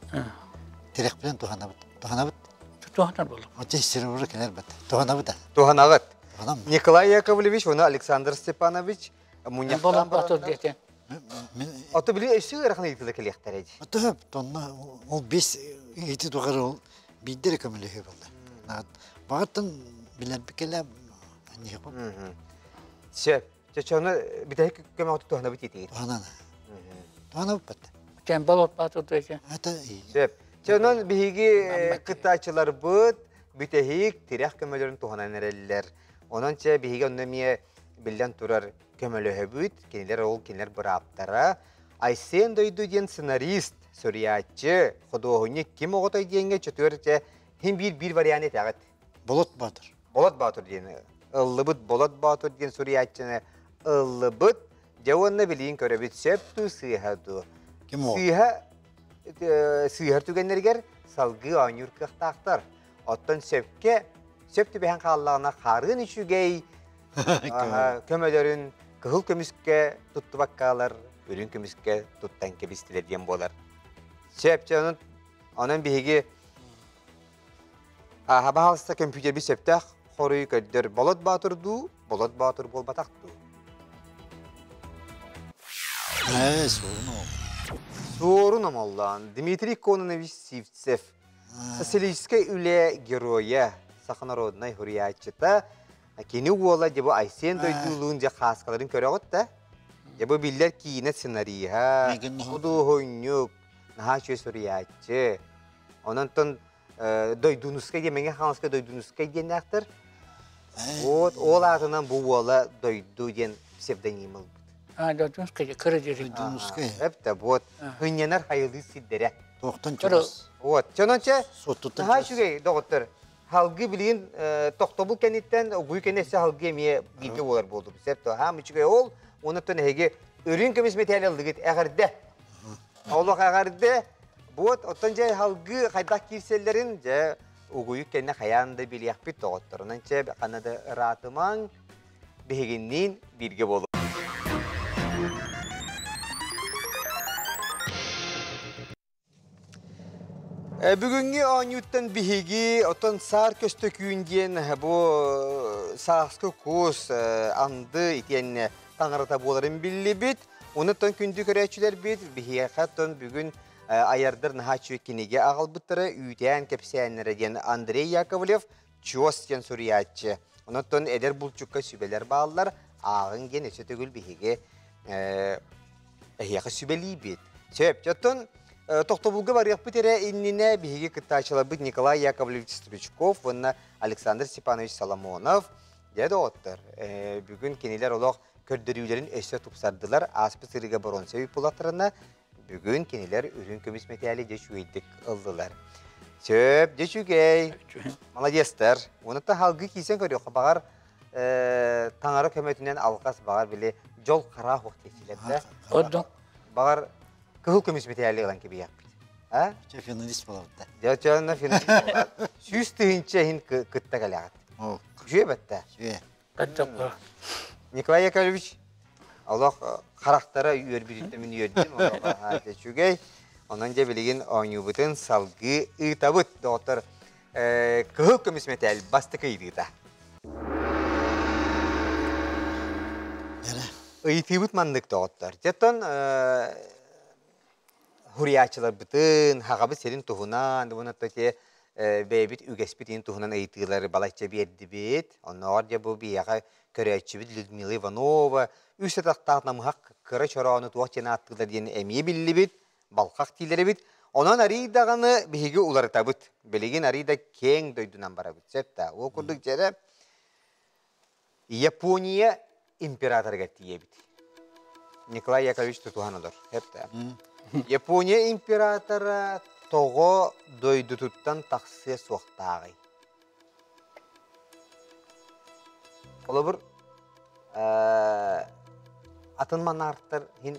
[SPEAKER 3] Тирэхпинэн туһанабыт. Туһанабыт.
[SPEAKER 2] Туһанар буоллум.
[SPEAKER 3] Оччо сируру кэлэр бат. Туһанабыт.
[SPEAKER 1] Туһанаҕыт.
[SPEAKER 3] Туһанам.
[SPEAKER 1] Николай Яковлевич уонна Александр Степанович мунньахтаан
[SPEAKER 2] Болот Боотур диэтин.
[SPEAKER 3] Мен
[SPEAKER 1] Ото били өссө ыарахан ыйытыыла кэлиэхтэрэ дии.
[SPEAKER 3] Ото тонна ол бес ити тухары ол биирдэ эрэ көмөлөһүө буолла. Баҕаттан билэрбикэлэ
[SPEAKER 1] Сөп. Чочону бүтэһик көмөҕүтүк туһанабыт диэтигит.
[SPEAKER 3] Туһанан. Туһанабыт.
[SPEAKER 2] Кэн болот Боотур диэтин.
[SPEAKER 3] Это
[SPEAKER 1] Сөп. Чонон биһиги кыттааччыларбыт бүтэһик тирэх көмөлөрүн туһанан эрэллэр. Онон чэ биһиги онно эмиэ биллэн турар көмөлөһөбүт. Кинилэр ол кинилэр бырааптара. Айсен Дойду диэн сценарист, суруйааччы, худуоһунньук ким оҕотой диэҥҥэ чөтүөр чэ хин биир биир вариант этэҕит.
[SPEAKER 3] Болот Боотур.
[SPEAKER 1] Болот Боотур диэн ыллыбыт Болот Боотур диэн суруйааччыны ыллыбыт. Дьэ уонна билигин көрөбүт сөп дуу, сыыһа дуу.
[SPEAKER 3] Ким ол?
[SPEAKER 1] Сыыһа сыыһар түгэннэригэр салгыы оонньуур кыахтаахтар. Оттон сөпкө сөп түбэһэн хааллаҕына хаарыан үчүгэй көмөлөрүн кыһыл көмүскэ туттубаккалар, үрүҥ көмүскэ туттан кэбистилэр диэн буолар. Сөп, онон, онон биһиги Аха, баһаалыста көмпүүтэрбит сөптөөх хоруйу көрдөр. Болот Боотур дуу, Болот Боотур буолбатах дуу?
[SPEAKER 3] Ээ, суорун ол.
[SPEAKER 1] Суорун омоллоон Дмитрий Кононович Сивцев, социалистическай үлэ геройа, саха народнай суруйааччыта, кини уола дьэ бу Айсен Дойдуулуун дьэ хааскаларын көрөҕүт да? Дьэ бу биллэр киинэ сценариһа, худуоһунньук, наһаа үчүгэй суруйааччы. Онон Дойдунускай диэн Мэҥэ Хаҥаласка Дойдунускай диэннээхтэр. Вот ол аатынан бу уола Дойду диэн псевдоним ылбыт.
[SPEAKER 2] А, Дойдунскай, кыра дьири.
[SPEAKER 3] Дойдунскай.
[SPEAKER 1] Эптэ, вот. Хынньанар хайылыы сирдэрэ.
[SPEAKER 3] Туохтан чугас.
[SPEAKER 1] Вот. Чонон чэ, наһаа үчүгэй, доҕоттор. Халгы билигин тохтобул кэнниттэн, угуй кэннэ өссө халгы эмиэ бииргэ буолар буолдубут. Сөп то. Хаам үчүгэй ол. Онуттан эһиги үрүҥ көмүс мэтээл ыллыгыт эҕэрдэ. Олох эҕэрдэ. Вот, оттон дьэ халгы хайдах киирсэллэрин дьэ угуйук кэннэ хайаан да билиэхпит доҕотторунан чэ ханна да ыраатымаҥ биһигинниин бииргэ буолуо. Бүгүҥҥү оонньууттан биһиги оттон саар көстөкүүн диэн бу сааскы кус анды итиэннэ таҥарата буоларын биллибит. Онуттан күндү көрөөччүлэрбит биһиэхэ оттон бүгүн айардар наһаа үчүгэй кинигэ аҕалбыттара үүтээн кэпсээннэрэ диэн Андрей Яковлев Чуос диэн суруйааччы. Онуттан эдэр булчукка сүбэлэр бааллар. Ааҕыҥ диэн өссө төгүл биһиги эһиэхэ сүбэлиибит. Сөп. Оттон тохтобулга барыахпыт эрэ иннинэ биһиги кыттааччыларбыт Николай Яковлевич Стручков уонна Александр Степанович Соломонов дьэ доҕоттор, бүгүн кинилэр олох көрдөрүүлэрин өссө тупсардылар. Ааспыт сырыыга боруонса булаттарына бүгүн кинилэр үрүҥ көмүс мэтээли дьэ үчүгэйдик ыллылар. Сөп, дьэ үчүгэй. Молодецтар. Уонна халгы киирсэн көрүөххэ баҕар таҥара көмөтүнэн алҕас баҕар били дьол хараах уох диэччилэр да.
[SPEAKER 2] Ордук.
[SPEAKER 1] Баҕар кыһыл көмүс мэтээли ылан кэбиһиэхпит. А?
[SPEAKER 3] Чэ финалист буолабыт да.
[SPEAKER 1] Дьэ чэ финалист буолабыт. 100 000 иһин кытта кэлэҕит. Үчүгэй бэтте.
[SPEAKER 3] Үчүгэй.
[SPEAKER 1] Николай Яковлевич олох харахтара үөрбүтүттэн мин үөрдүм, олох үчүгэй. Онон дьэ билигин оонньуубутун салгыы ыытабыт, доҕоттор. Кыһыл көмүс мэтээл бастакы ыйытыыта. Ыйытыыбыт маннык, доҕоттор. Дьэ, хуруйааччыларбытын, хаҕабыт сирин туһунан, уонна ити бэйэбит үгэспит иһин туһунан ыйытыылары балачча биэрдибит. Оннооҕор дьэ бу биһиэхэ көрөөччүбүт Людмила Иванова үс атахтаах намыһах кыра чороону туох диэн ааттыыллар диэн эмиэ биллибит, балхах дииллэр эбит. Онон арыый даҕаны биһиги уларытабыт. Билигин арыый да киэҥ дойдунан барабыт. Сөп да. Ол курдук дьэрэ Япония императорыгар тиийэбит. Николай Яковлевич тутуһан олор. Эптэ. Япония императора тоҕо дойдутуттан тахсыа суохтааҕый? Холобур, атын монархтар иһин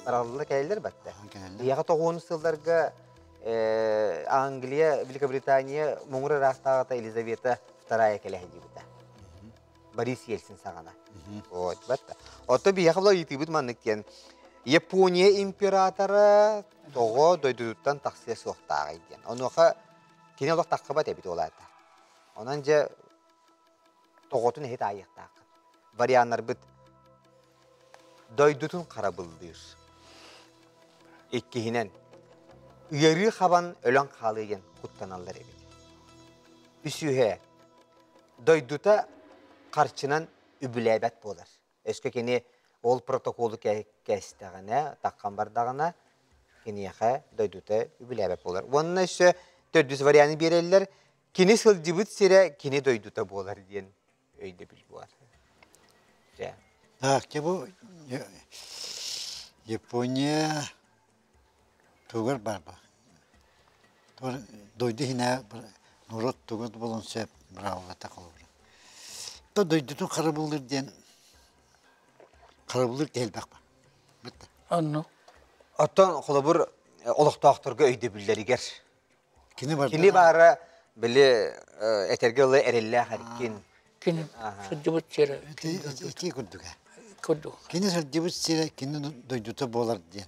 [SPEAKER 1] бараллар кэлэллэр баттэ. Биһиэхэ тоҕуон сылларга Англия, Великобритания муҥур ыраахтааҕыта Елизавета II кэлэ сылдьыбыта. Борис Ельцин саҕана. Вот, батта. Ото биһиэхэ була ыйытыыбыт маннык диэн. Япония императора тоҕо дойдутуттан тахсыа суохтааҕый диэн. Онуоха кини олох таххыбат эбит ол аата. Онон дьэ тоҕотун эһи таайыахтааххыт. Варианнарбыт дойдутун харабыллыыр. Иккиһинэн, ыарыы хабан өлөн хаалыы диэн куттаналлар эбит. Үсүһэ, дойдута харчынан үбүлээбэт буолар. Өскө кини ол протоколу кээстэҕинэ, таххан бардаҕына, киниэхэ дойдута үбүлээбэт буолар. Уонна өссө төрдүс варианы биэрэллэр, кини сылдьыбыт сирэ кини дойдута буолар диэн өйдөбүл буолар. Дьэ.
[SPEAKER 3] Так, бу Япония тугар бар ба. Дойду иһинэ норуот тугут болон сөп браво холобура. То дойдутун харабыллыр диэн харабыллыр элбэх ба. Битте.
[SPEAKER 2] Онну.
[SPEAKER 1] Оттон холобур олохтоохторго өйдөбүллэригэр
[SPEAKER 3] Кини бар.
[SPEAKER 1] Кини баара били этэргэ ылы эрэллээх эркин.
[SPEAKER 2] Кини сылдьыбыт сирэ.
[SPEAKER 3] Ити курдук.
[SPEAKER 2] Курдук.
[SPEAKER 3] Кини сылдьыбыт сирэ кини дойдута буолар диэн.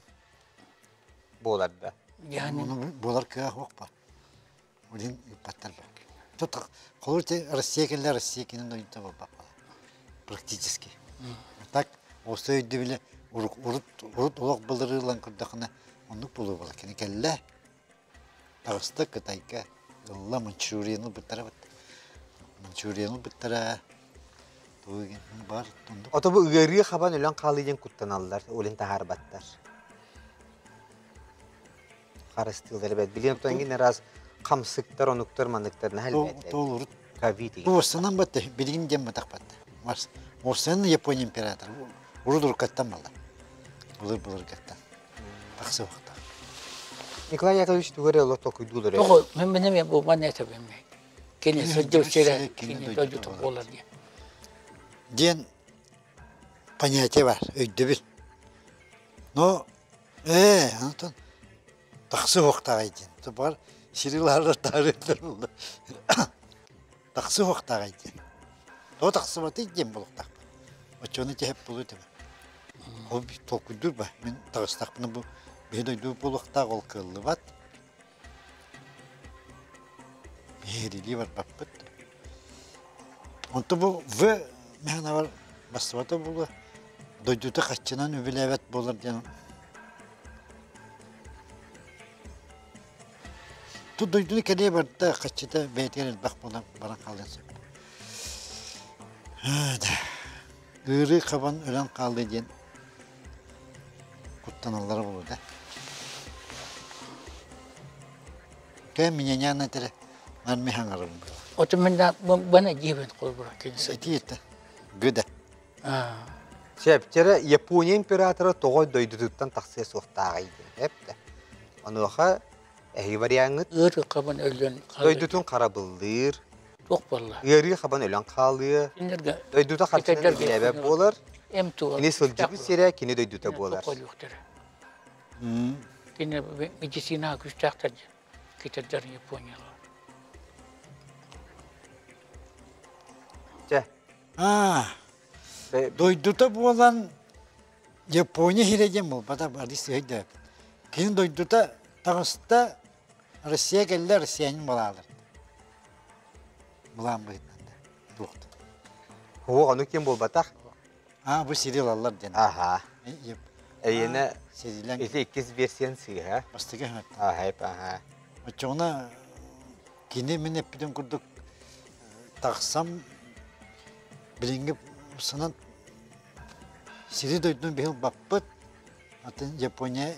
[SPEAKER 1] Буолар да.
[SPEAKER 2] Yani.
[SPEAKER 3] Буолар кыах уохпа. Улин ыппаттар бар. Тут холур Россия кэллэ Россия кини дойдута буолбат практически. Так осы өйдөбүлэ урут урут олох былырыылан көрдөхүнэ оннук буолуо буолар. Кини кэллэ таҕыста Кытайга ылла Манчжурияны ылбыттара Манчжурияны ылбыттара бар
[SPEAKER 1] Ото бу ыарыы хабан өлөн хаалыы диэн куттаналлар, олин таһаарбаттар. Харыстыылар эбэт. Билин оттон эҥин раз хамсыктар, онуктар, маныктар наһаа элбээтэ.
[SPEAKER 3] Толурут.
[SPEAKER 1] Ковид.
[SPEAKER 3] Бу Орсанан батты, билигин диэн батах батты. Орсан Япония император. Урут-уруккаттан буолла. Былыр-былыргаттан. Тахсыбахтаах.
[SPEAKER 1] Николай Яковлевич тугу эрэ олох толкуйдуулар.
[SPEAKER 2] Тоҕо мен мен бу манна этэбин кини сылдьар сирэ кини дойдута буолар диэн.
[SPEAKER 3] Диэн понятие бар, өйдөбүл. Но онтон тахсы уохтааҕай диэн. Бар сирилаһар таарыттар булла. Тахсы уохтааҕай диэн. Тоҕо тахсыбатый диэн буолуохтаахпын. Оччону тэһэп буолуо этэ. Ол толкуйдуур ба. Мин таҕыстахпына бу биһи дойду буолуохтаах ол кыаллыбат. Биһирилии барбаппыт. Онто бу В мэхэнэбэр бастыбата буолуо. Дойдута хаччынан үбүлээбэт буолар диэн Тут дойдуну кэлиэ барда хаччыта бэйэтигэр элбэх буолан баран хаалыан сөп. Ыарыы хабан өлөн хаалыы диэн куттаналлара буолуо да. Кэ миняняна этэрэ арми хаҥарым было.
[SPEAKER 2] Оту мен да бана диэбин холбура киниси.
[SPEAKER 3] Ити гыда.
[SPEAKER 1] Сөп, Япония императора тоҕо дойдутуттан тахсыа суохтааҕый диэн эптэ. Онуоха эһиги вариаҥҥыт
[SPEAKER 2] Ыарыы хабан өлөн
[SPEAKER 1] дойдутун харабыллыыр,
[SPEAKER 2] туох буолла?
[SPEAKER 1] Ыарыы хабан өлөн хаалыа, дойдута харчынан үлэлээбэт буолар, кини сылдьыбыт сирэ кини дойдута буолар.
[SPEAKER 2] Кини медицина күүстээхтэр китердер Японияла.
[SPEAKER 1] Чэ.
[SPEAKER 3] Дойдута буолан Япония сирэ диэн буолбата Борис өйдөөбүт. Кини дойдута таҕыста Россия кэллэ Россиянин балаалар. Былаан быһыытынан да туохта.
[SPEAKER 1] Хуох ону ким буолбатах.
[SPEAKER 3] А бу сири ылаллар диэн.
[SPEAKER 1] Аха. Эйиэнэ ити иккис версиян сыыһа.
[SPEAKER 3] Бастакы ханаттан.
[SPEAKER 1] Аха, аха.
[SPEAKER 3] Оччоҕуна кини мин эппитим курдук тахсам билиҥҥи санан сири дойдуну биһил баппыт атын Япония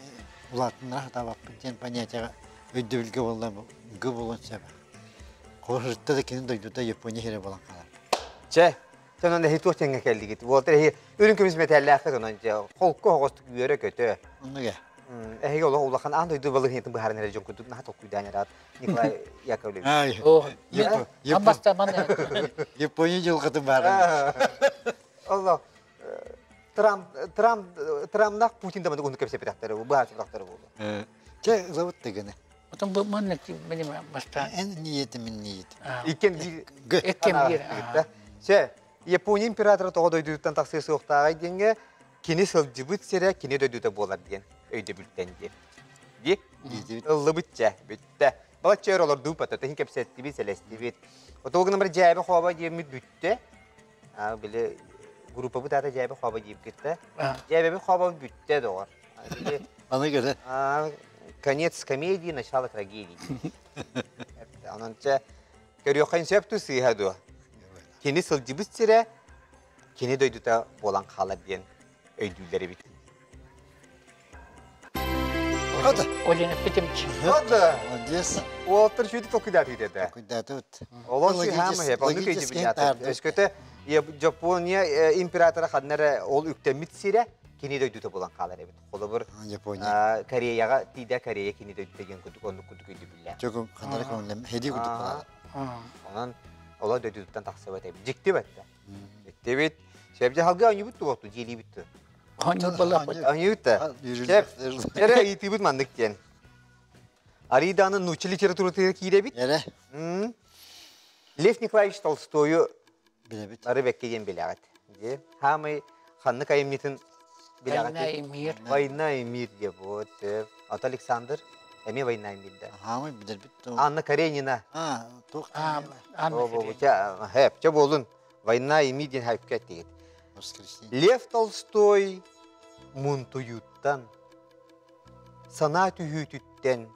[SPEAKER 3] улаатыннара сатаабаппыт диэн понятиеҕа өйдөбүлгэ буолла гы буолуон сөп. Холобурутта да кини дойдута Япония сирэ буолан хаалар.
[SPEAKER 1] Чэ, онон эһи туох тэҥҥэ кэллигит? Уолаттар эһи үрүҥ көмүс мэтээллээххит онон дьэ холку оҕостук үөрэ-көтө.
[SPEAKER 3] Оннуга.
[SPEAKER 1] Эһиги олох улахан аан дойду балыһыатын быһааран эрэ дьон курдук наһаа толкуйдаан эрэ Николай Яковлевич.
[SPEAKER 3] Япония дьылҕатын бааран.
[SPEAKER 1] Олло Трамп Трамп Трампнах Путин да маны кэпсэппэтэхтэрэ быһаарсыбатахтара буолуо.
[SPEAKER 3] Чэ, ылабыт дэгene.
[SPEAKER 2] Потом бу манна минем баста.
[SPEAKER 3] Эн ниетим мин ниетим.
[SPEAKER 1] Иккен биир.
[SPEAKER 2] Иккен биир.
[SPEAKER 1] Чэ, Япония императора тоҕо дойдутуттан тахсыа суохтааҕай диэҥҥэ кини сылдьыбыт сирэ кини дойдута буолар диэн өйдөбүлтэн диэн. Ди ыллыбыт чэ, бүттэ. Балачча өр олордуу пата, тыһын кэпсэттибит, сэлэстибит. Отугу гынан бар дьээбэ хоба диэммит бүттэ. А, били группабыт аата дьээбэ хоба диэбиккит Дьээбэбит хоба бүттэ доҕор.
[SPEAKER 3] Аны көрө.
[SPEAKER 1] Конец комедии, начало трагедии. Онон чэ, көрүөххэ сөп ту сыыһа дуо? Кини сылдьыбыт сирэ кини дойдута буолан хаалар диэн өйдүүллэр эбит.
[SPEAKER 3] Хата.
[SPEAKER 2] Олена Петрович.
[SPEAKER 1] Хата.
[SPEAKER 3] Молодец.
[SPEAKER 1] Уолаттар шүйді толкуйдааты еді.
[SPEAKER 3] Толкуйдааты.
[SPEAKER 1] Олон сыһаама хеп, онну көйдү Өскөтө Япония императора ханнара ол үктэммит сирэ кини дойдута булан хаалар эбит. Холобур
[SPEAKER 3] Япония.
[SPEAKER 1] Кореяга тиийдэ Корея кини дойдута диэн курдук оннук курдук өйдөбүллээх.
[SPEAKER 3] Чөкүн ханнара көҥүллэм хеди курдук буолар.
[SPEAKER 1] Онон олор дойдутуттан тахсыбат эбит. Дьикти бэтте. Дьиктибит. Сөбдө халга оонньуубут туохту дьиэлиибит ту.
[SPEAKER 2] Оонньуур балаппыт.
[SPEAKER 1] Оонньуубут да. Сөп. Эрэ ыйытыыбыт маннык диэн. Ариданы нуучча литературатыгар киирэбит.
[SPEAKER 3] Эрэ.
[SPEAKER 1] Лев Николаевич Толстойу
[SPEAKER 3] билэбит.
[SPEAKER 1] Ары бэккэ диэн билэҕит. Дьэ, хаамай ханнык айымньытын билэҕит?
[SPEAKER 2] Война и мир.
[SPEAKER 1] Война и мир диye вот. Ата Александр эмиэ Война и мир да.
[SPEAKER 3] Хаамай билэрбит.
[SPEAKER 1] Анна Каренина.
[SPEAKER 3] А, туох
[SPEAKER 2] Анна Каренина.
[SPEAKER 1] Хэп, чэ буолун. Война и мир диэн хайпка эттигит. Лев Толстой мунтуйуттан, санаа түһүүтүттэн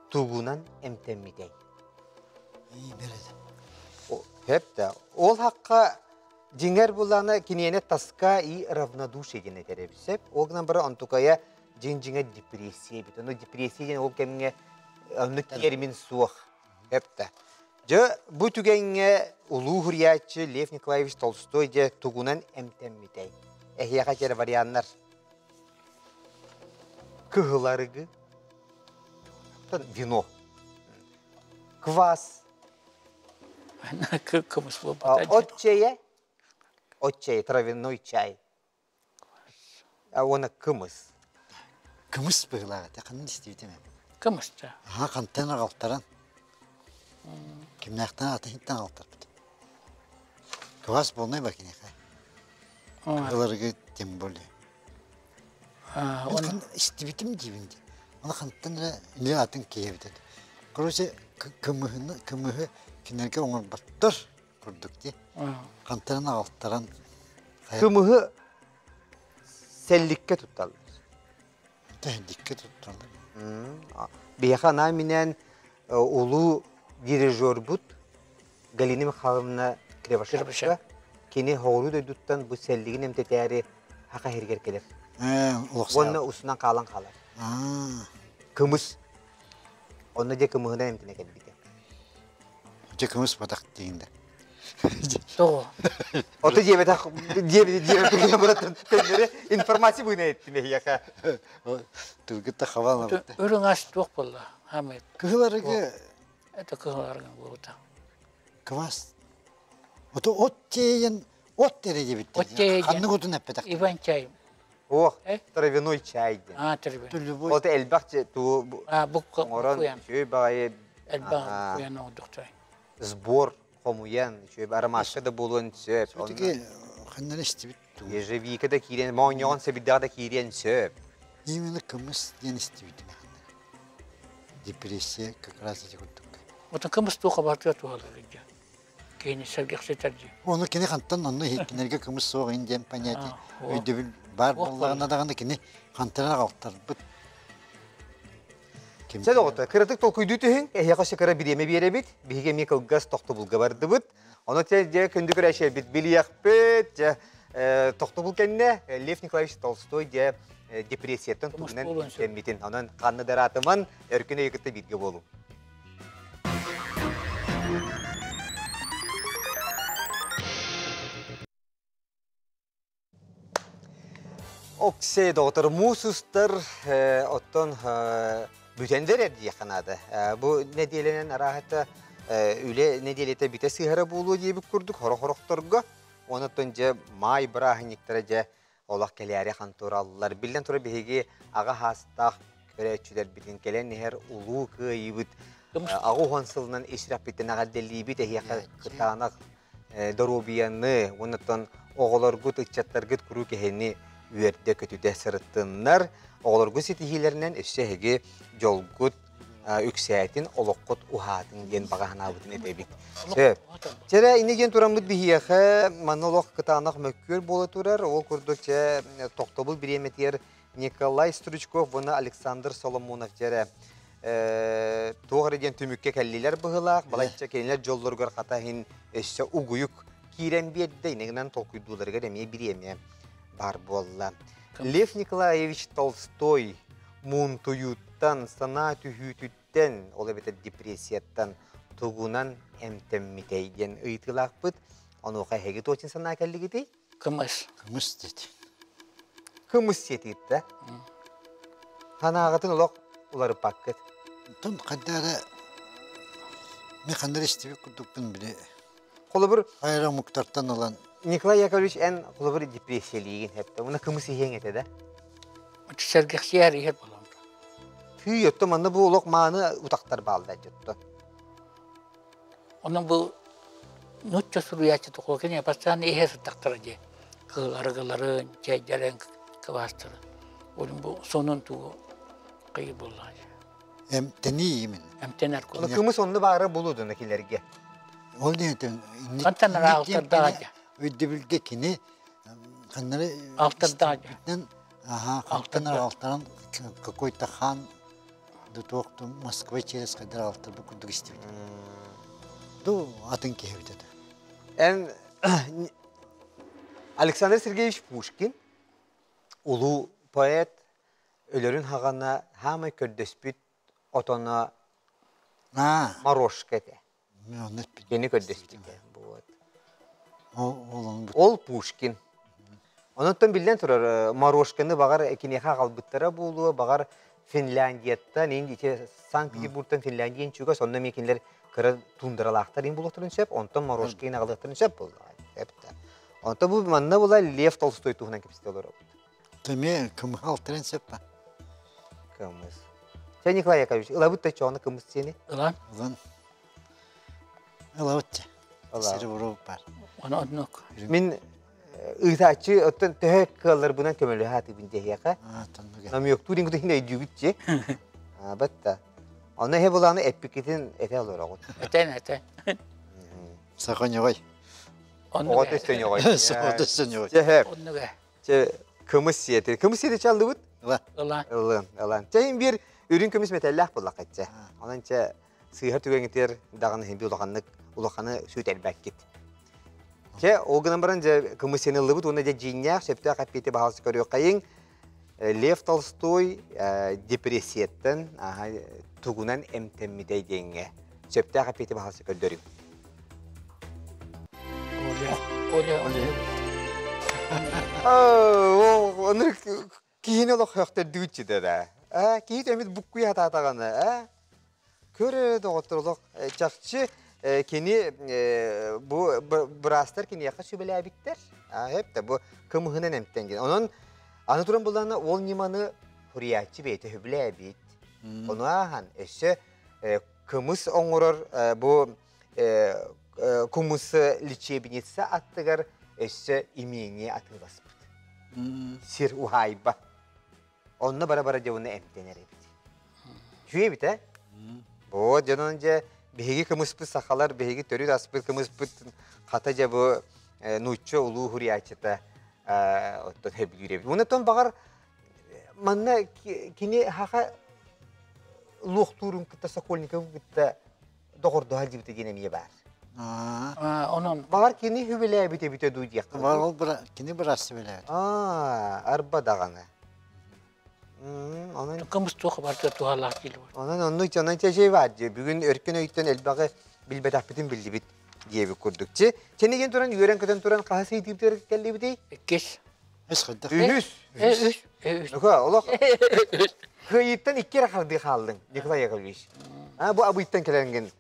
[SPEAKER 1] тугунан эмтэммитэй? Хэп да. Ол хаққа дьиҥэр булана киниэнэ тоска и равнодушие диэн этэр эбит сөп. Ол гынан баран онтукайа дьиҥ-дьиҥэ депрессия эбит. Ону депрессия диэн ол кэмҥэ оннук термин суох. Хэп да. Дьэ, бу түгэҥҥэ улуу суруйааччы Лев Николаевич Толстой дьэ тугунан эмтэммитэй? Эһиэхэ кэрэ варианнар. Кыһыл арыгы, вино, квас,
[SPEAKER 2] Кымыс буолбата.
[SPEAKER 1] От чэйэ, от чэйэ, травяной чай. Уонна кымыс.
[SPEAKER 3] Кымыс быһыылаах этэ, ханна истибитим эбит.
[SPEAKER 2] Кымыс да.
[SPEAKER 3] Аха, хантан аҕалтаран. Кимнээхтэн атыһыттан аҕалтарбыт. Квас буолнай ба киниэхэ. Кыһыл тем более. Мен истибитим диибин дии. Аны хантан эрэ илэ атын киһи эбит этэ. Короче, кымыһыны кымыһы кинилэргэ оҥорботтор курдук дии. Хантан аҕалтаран
[SPEAKER 1] Кымыһы сэлликкэ тутталлар.
[SPEAKER 3] Сэлликкэ тутталлар.
[SPEAKER 1] Биһиэхэ анаан-минээн улуу дирижербут Галина Михайловна Кривошапка кини хоҕуруу дойдуттан бу сэллигин эмтэтээри хаха иһиргэр кэлэр. Уонна усунан хаалан хаалар. Кымыс. Онно дьэ кымыһынан эмтэнэ кэлбитэ.
[SPEAKER 3] Дьэ кымыс батах диигин да.
[SPEAKER 2] Тоҕо?
[SPEAKER 1] Ото диэбэтэх диэбэтэх быраттан төннөрө информация быына эттим эһиэхэ.
[SPEAKER 3] Тылгыт хабалабыт.
[SPEAKER 2] Үрүҥ ас туох буолла? Хамай.
[SPEAKER 3] Кыһыл арыгы
[SPEAKER 2] Это кыһыл арыгы буолбута.
[SPEAKER 3] Квас. Ото от чэйин от эрэ диэбиттэр.
[SPEAKER 2] От чэйин.
[SPEAKER 3] Ханнык отун эппэтэх.
[SPEAKER 2] Иван чай.
[SPEAKER 1] Ох, травяной чай диэн.
[SPEAKER 2] А, травяной.
[SPEAKER 1] Ото элбэх туу
[SPEAKER 2] А, бу
[SPEAKER 1] оҥорон үчүгэй баҕайы
[SPEAKER 2] элбэх куйан оҥордохтой.
[SPEAKER 1] Сбор хомуйан, үчүгэй ромашка да буолуон сөп.
[SPEAKER 3] Все-таки ханнара истибит туу.
[SPEAKER 1] Ежевика да киирэн, моонньоҕон сэбирдэҕэ да киириэн сөп.
[SPEAKER 3] Именно кымыс диэн истибитим. Депрессия как раз ити курдук.
[SPEAKER 2] Отон кымыс туоха бартыгар туһалыыр дьэ. Кини сэргэхситэр дии.
[SPEAKER 3] Ону кини хантан онно иһиттинэргэ кымыс суох ин диэн понятие өйдөбүл баар буоллаҕына даҕаны кини хантан аҕалтарбыт.
[SPEAKER 1] Чэ доҕоттор, кыратык толкуйдуу түһүҥ, эһиэхэ өссө кыра бириэмэ биэрэбит, биһиги эмиэ кылгас тохтобулга бардыбыт. Ону те дьэ күндү көрөөччүлэрбит билиэхпит, дьэ тохтобул кэннэ Лев Николаевич Толстой дьэ депрессияттан тугунан эмтэммитин. Онон ханна да ыраатыман, өркүн өйү кытта бииргэ буолуҥ. Оксей доҕотор муус устар оттон бүтэн да эрэр диэххэ наада. Бу нэдиэлэнэн арааһата үлэ нэдиэлэтэ бүтэ сыһара буолуо диэбит курдук хорох-хорохторго. Онон дьэ маай бырааһынньыктара дьэ олох кэлээри хантураллар. Биллэн турар биһиги аҕа хаастаах көрөөччүлэрбитин кэлэн иһэр улуу кыайыыбыт аҕа сылынан исраппиттэн эҕэрдэлиибит эһиэхэ кытаанах доруобуйаны уонна оҕолоргут, ыччаттаргыт куруук эһини үөрдэ-көтүтэ сырыттыннар. Оҕолоргут ситиһиилэринэн өссө эһиги дьолгут үксээтин, олоххут уһаатын диэн баҕа санаабытын этэбит. Сөп. Чэрэ, инни диэн тураммыт биһиэхэ манна олох кытаанах мөккүөр буола турар. Ол курдук чэ тохтобул бириэмэтигэр Николай Стручков уонна Александр Соломонов дьэрэ туох эрэ диэн түмүккэ кэллилэр быһыылаах. Балачча кинилэр дьоллоругар хата иһин өссө угуйук киирэн биэрдэ. Иннигинэн толкуйдууларыгар эмиэ бириэмэ баар буолла. Лев Николаевич Толстой муунтуйууттан, санаа түһүүтүттэн, ол эбэтэр депрессияттан тугунан эмтэммитэй диэн ыйытыылаахпыт. Онуоха эһиги туочин санаа кэллигитий?
[SPEAKER 2] Кымыс.
[SPEAKER 3] Кымыс диэт.
[SPEAKER 1] Кымыс сиэтиит да? Санааҕытын олох уларыппаккыт.
[SPEAKER 3] Онтон хайда эрэ мен ханна эрэ истибит курдукпун били.
[SPEAKER 1] Холобур
[SPEAKER 3] Хайра омуктартан ылан
[SPEAKER 1] Николай Яковлевич эн холобур депрессиялиигин эптэ. Уна кымыс иһиэҥ этэ да?
[SPEAKER 2] Сэргэхсийэр иһэр буолан.
[SPEAKER 1] Тыы өттө манна бу олох мааны утахтар баалда дьотто.
[SPEAKER 2] Онон бу нуучча суруйааччы кини постоянно иһэ сыттахтара дии. Кыыл арыгыларын, чэйдэрин, кыбаастарын. Onun бу сонун тугу кыйы буолла.
[SPEAKER 3] Эмтэнии именно.
[SPEAKER 2] Эмтэнэр
[SPEAKER 1] курдук. Кымыс онно баара булудуна килерге.
[SPEAKER 3] Ол диэн
[SPEAKER 2] Хантан алтардаҕа
[SPEAKER 3] өйдөбүлгэ кини ханнары
[SPEAKER 2] алтардаҕа
[SPEAKER 3] Аха, хантан алтаран какой-то хан туох Москва через хайдар алтарбы курдук истибит. Ду атын киһи эбит этэ.
[SPEAKER 1] Эн Александр Сергеевич Пушкин улуу поэт өлөрүн хаҕана хаамай көрдөспүт отоно Морошка этэ. Кини көрдөспүтэ. Вот. Ол Пушкин. Онуттан биллэн турар, Морошканы баҕар киниэхэ аҕалбыттара буолуо, баҕар Финляндияттан, ити Санкт-Петербургтан Финляндия чугас, онно эмиэ кинилэр кыра туундаралаахтар иин булуохтарын сөп, онтон Морошкины аҕалыахтарын сөп буоллаҕа. Эптэ. Онтон бу манна була Лев Толстой туһунан кэпсэтэ олоробут.
[SPEAKER 3] Эмиэ кымыһы алтыран сөп ба?
[SPEAKER 1] Кымыс. Чэ, Николай Яковлевич, ылабыт да чоҕуна кымыс сиэни?
[SPEAKER 2] Ылан.
[SPEAKER 3] Ылан. Ылабыт чэ. Сири буруп бар.
[SPEAKER 2] Оны оннук.
[SPEAKER 1] Мин ыытааччы оттон төһө кыалларбынан көмөлөһө атыбын диэһиэхэ. Намёктуур иҥкуту иһин өйдүүгүт чи. Батта. Онно эһэ булааны эппиккитин этэ олороҕут.
[SPEAKER 2] Этен этен.
[SPEAKER 3] Сахоньоҕой.
[SPEAKER 1] Оҕо төстөньоҕой.
[SPEAKER 3] Оҕо төстөньоҕой.
[SPEAKER 1] Чэ,
[SPEAKER 2] Оннуга.
[SPEAKER 1] Чэ, кымыс сиэти. Кымыс сиэти чаллыбыт?
[SPEAKER 3] Ыла.
[SPEAKER 2] Ыла.
[SPEAKER 1] Ылын, ылан. Чэ, иһин биир үрүҥ көмүс мэтэллээх буоллахха чэ. Онон чэ, сыыһар түгэҥитигэр даҕаны иһин улаханнык улаханы сүүтэрбэккит. Чэ, ол гынан баран дьэ кымыс сиэни ыллыбыт уонна дьэ дьиҥнээх сөптөөх эппиэти баһаалыста көрүөххэйиҥ. Лев Толстой депрессияттан тугунан эмтэммитэй диэҥҥэ сөптөөх эппиэти баһаалыста көрдөрүҥ.
[SPEAKER 2] Оля, Оля,
[SPEAKER 3] Оля.
[SPEAKER 1] Ону киһини олох хөхтөрдүүччү да. Киһи эмит буккуйа хатаатаҕына, э? Көр доҕоттор олох чахчы кини бу быраастар киниэхэ сүбэлээбиттэр. Эп бу кымыһынан эмтэнген. Онон аны туран буллаҕына ол ньыманы хуруйааччы бэйэтэ сөбүлээбит. Ону ааһан өссө кымыс оҥорор бу кумус лечебница аттыгар өссө имение атыыласпыт. Сир уһаайба. Онно бара-бара дьэ уонна эмтэнэр эбит. Үчүгэй эбит ээ. Бу дьонун дьэ биһиги кымыспыт сахалар биһиги төрүт аспыт кымыспыт хата дьэ бу нуучча улуу хуруйааччыта оттон сөбүлүүр эбит. Онтон баҕар манна кини хаха луохтуурун кытта Сокольниковы кытта доҕордоһо дьибитэ диэн эмиэ баар.
[SPEAKER 2] Онон
[SPEAKER 1] Баҕар кини хүбэлээбит эбитэ дуу диэххэ.
[SPEAKER 3] Бар ол быра кини быраас сүбэлээбит.
[SPEAKER 1] Аа, арба даҕаны. Онон
[SPEAKER 2] кымыс туох барыта туһалаах диир.
[SPEAKER 1] Онон оннук онон чэчэй баар дии. Бүгүн өркөн өйтөн элбэҕи билбэтэхпитин биллибит диэбит курдук. Чи, чэнигин туран үөрэн-көтөн туран хаһыс ыйытыыбытыгар кэллибитий?
[SPEAKER 2] Иккис.
[SPEAKER 3] Үс хайдах?
[SPEAKER 1] Үһүс.
[SPEAKER 2] Үс. Үс.
[SPEAKER 1] Нука, олох кыайыыттан икки эрэ хардыы хааллыҥ, Николай Яковлевич. А, бу абыйтан кэлэнгин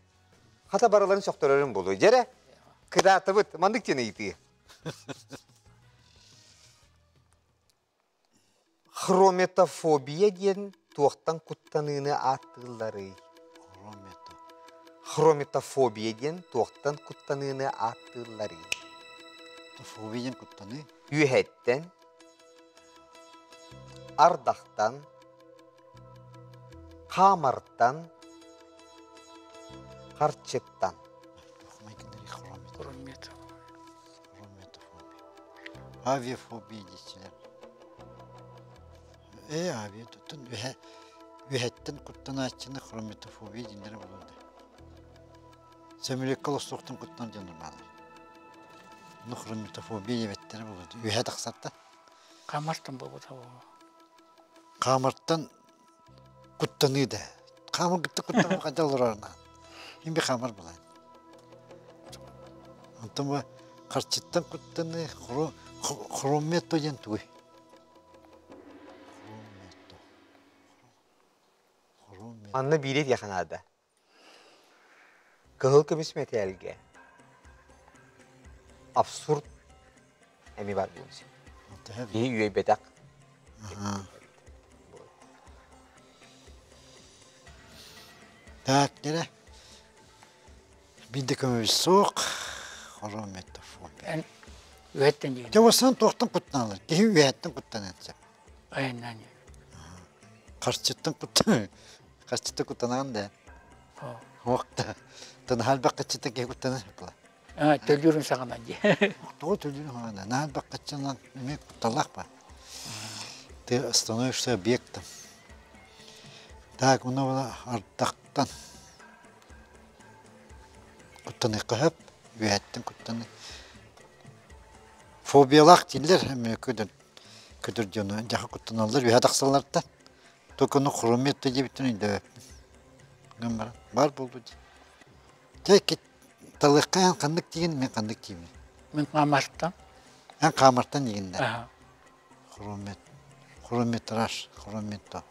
[SPEAKER 1] хата барыларын сөхтөрөрүн буолуо. Дьэрэ, кыдаатыбыт, маннык диэн ыйытыы. Хрометофобия диэн туохтан куттаныыны ааттыылларый?
[SPEAKER 3] Хромето.
[SPEAKER 1] Хрометофобия диэн туохтан куттаныыны ааттыылларый?
[SPEAKER 3] Фобия диэн куттаныы.
[SPEAKER 1] Үөһэттэн, ардахтан, хаамартан, харчыттан.
[SPEAKER 2] Хромето.
[SPEAKER 3] Хрометофобия. Авиафобия диэччилэр. Ээ, авиа туттун үһэ үһэттэн куттанааччыны хрометофобия дииллэрэ буолуо да. Сөмүлүөккэ олохсуохтан куттанар дьон бааллар. Ну, хрометофобия диэбэттэрэ буолуо. Үһэ тахсарта.
[SPEAKER 2] Хамартан буолбута буолуо.
[SPEAKER 3] Хаамартан куттаныы да. Хаамар кытта куттанар хайдах олорор Мин би хаамар булаан. Онтон бу харчыттан куттаныы хромето диэн тугуй? Хромето. Хромето.
[SPEAKER 1] Манна биири диэхэ наада. Кыһыл көмүс мэтээлгэ абсурд эмиэ баар буолуон сөп. Киһи үөйбэтэх.
[SPEAKER 3] Так, нere? Биирдэ көмөбүс суох. Хрометофобия.
[SPEAKER 2] Эн үөттэн диэн.
[SPEAKER 3] Дьэ, уосан туохтан куттаналар? Киһи үөһэттэн куттанан сөп.
[SPEAKER 2] Айаннан.
[SPEAKER 3] Харчыттан куттан. Харчыттан куттанаҕын да. Уохта. Наһаа элбэх харчыттан киһи куттанар була.
[SPEAKER 2] Төлүүрүн саҕана дии.
[SPEAKER 3] Тоҕо төлүүрүн саҕана? Наһаа элбэх харчынан эмиэ кутталлаах ба. Ты становишься объектом. Так, мына ардахтан куттаныахха сөп, үөһэттэн куттаныы. Фобиялаах дииллэр эмиэ көтөр көтөр дьону дьаха куттаналлар үөһэ тахсаллартан. Только ону хромет диэбиттэн өйдөөбөппүн. Гынан баран баар буолду дии. Дьэ талыахха эн ханнык тиигин, мин ханнык тиийбин.
[SPEAKER 2] Мин хаамартан.
[SPEAKER 3] Эн хаамартан диигин да. Хромет, хрометраж, хромето.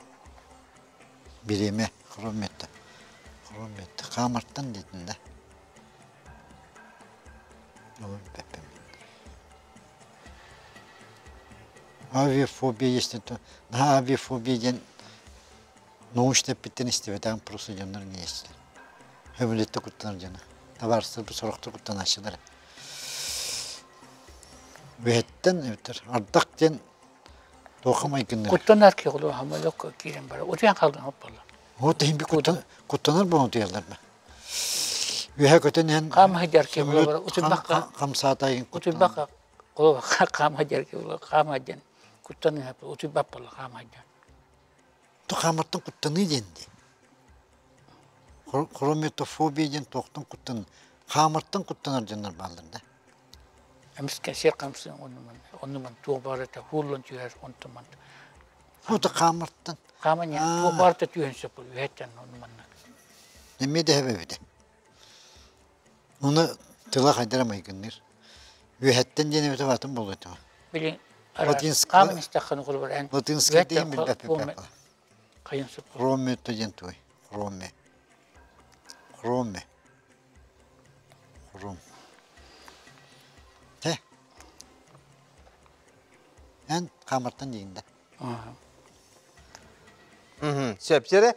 [SPEAKER 3] Бириэмэ, хромето. Хромето. Хаамартан диэтин да. Авиафобия есть это. Наһаа авиафобия диэн научно эппиттэн истибэтэҕим просто дьоннор не есть. Өмүлүттэ куттанар дьоно. Табаарыстар сорохтор куттанааччылар. Үөһэттэн эбэтэр ардах диэн туохха майгынныыр?
[SPEAKER 2] Куттанар киһи олох хамалок киирэн барар. Утуйан хаалдын хоп буолла.
[SPEAKER 3] Вот иһин куттанар буолан утуйаллар ма? Үөһэ көтөн иһэн
[SPEAKER 2] Хаама сылдьар киһи буолар. Утуйбакка
[SPEAKER 3] хамсаатайын
[SPEAKER 2] утуйбакка хаама сылдьар киһи буолар. Хаама диэн куттаныы утуйбат буолла хаама диэн.
[SPEAKER 3] Хаамартан куттаныы диэн дии. Хрометофобия диэн туохтан куттан хаамартан куттанар дьоннор бааллар да.
[SPEAKER 2] Эмискэ сир хамсын оннуман оннуман туох барыта хууллан түһэр онтуман.
[SPEAKER 3] Хото хаамартан.
[SPEAKER 2] Хааман туох барыта түһэн сөп үһэттэн оннуманна.
[SPEAKER 3] Эмиэ да эбэбитэ. Уну тыла хайдара майгынныр. Үөһэттэн диэн эбитэ баатын буолуо этэ.
[SPEAKER 2] Билин хааман истэххин холобур эн
[SPEAKER 3] Латинскай диэн билбэппит.
[SPEAKER 2] Хайын сөп.
[SPEAKER 3] Роме диэн туой. Роме. Роме. Ром. Те. Эн хаамартан диигин да.
[SPEAKER 1] Сөп сиэрэ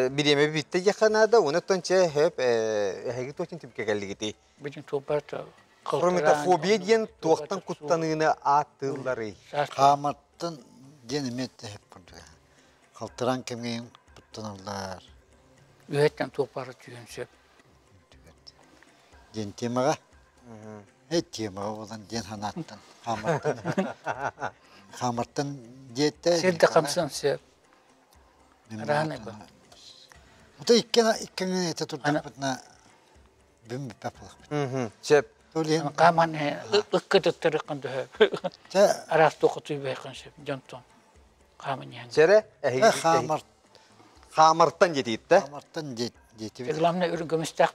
[SPEAKER 1] бириэмэ бүттэ диэххэ наада, онон чэ хөп эһиги туохтан түмүккэ кэллигитий?
[SPEAKER 2] Бүтүн туоппарта
[SPEAKER 1] Хрометофобия диэн туохтан куттаныыны ааттыылларый?
[SPEAKER 3] Хаамартан диэн эмиэ тэһэп курдук. Халтараан кэмҥэ куттаналлар.
[SPEAKER 2] Үөһэттэн туоппара түһүөн сөп.
[SPEAKER 3] Диэн темаҕа темаҕа буолан диэн санааттан хаамартан хаамартан диэтэ
[SPEAKER 2] Сир да хамсан сөп. Араана бу.
[SPEAKER 3] Ото иккен этэ турдахпытына бүм бүппэт буолахпыт.
[SPEAKER 1] Сөп.
[SPEAKER 2] Хааман ыккытыттарыккын төһө. Араас туохутуй бэйкын сөп дьонтон. Хааман иһэн.
[SPEAKER 1] Сэрэ эһиги
[SPEAKER 3] хаамар
[SPEAKER 1] хаамартан диэтиттэ.
[SPEAKER 3] Хаамартан диэтибит.
[SPEAKER 2] Главное үрүн көмүстээх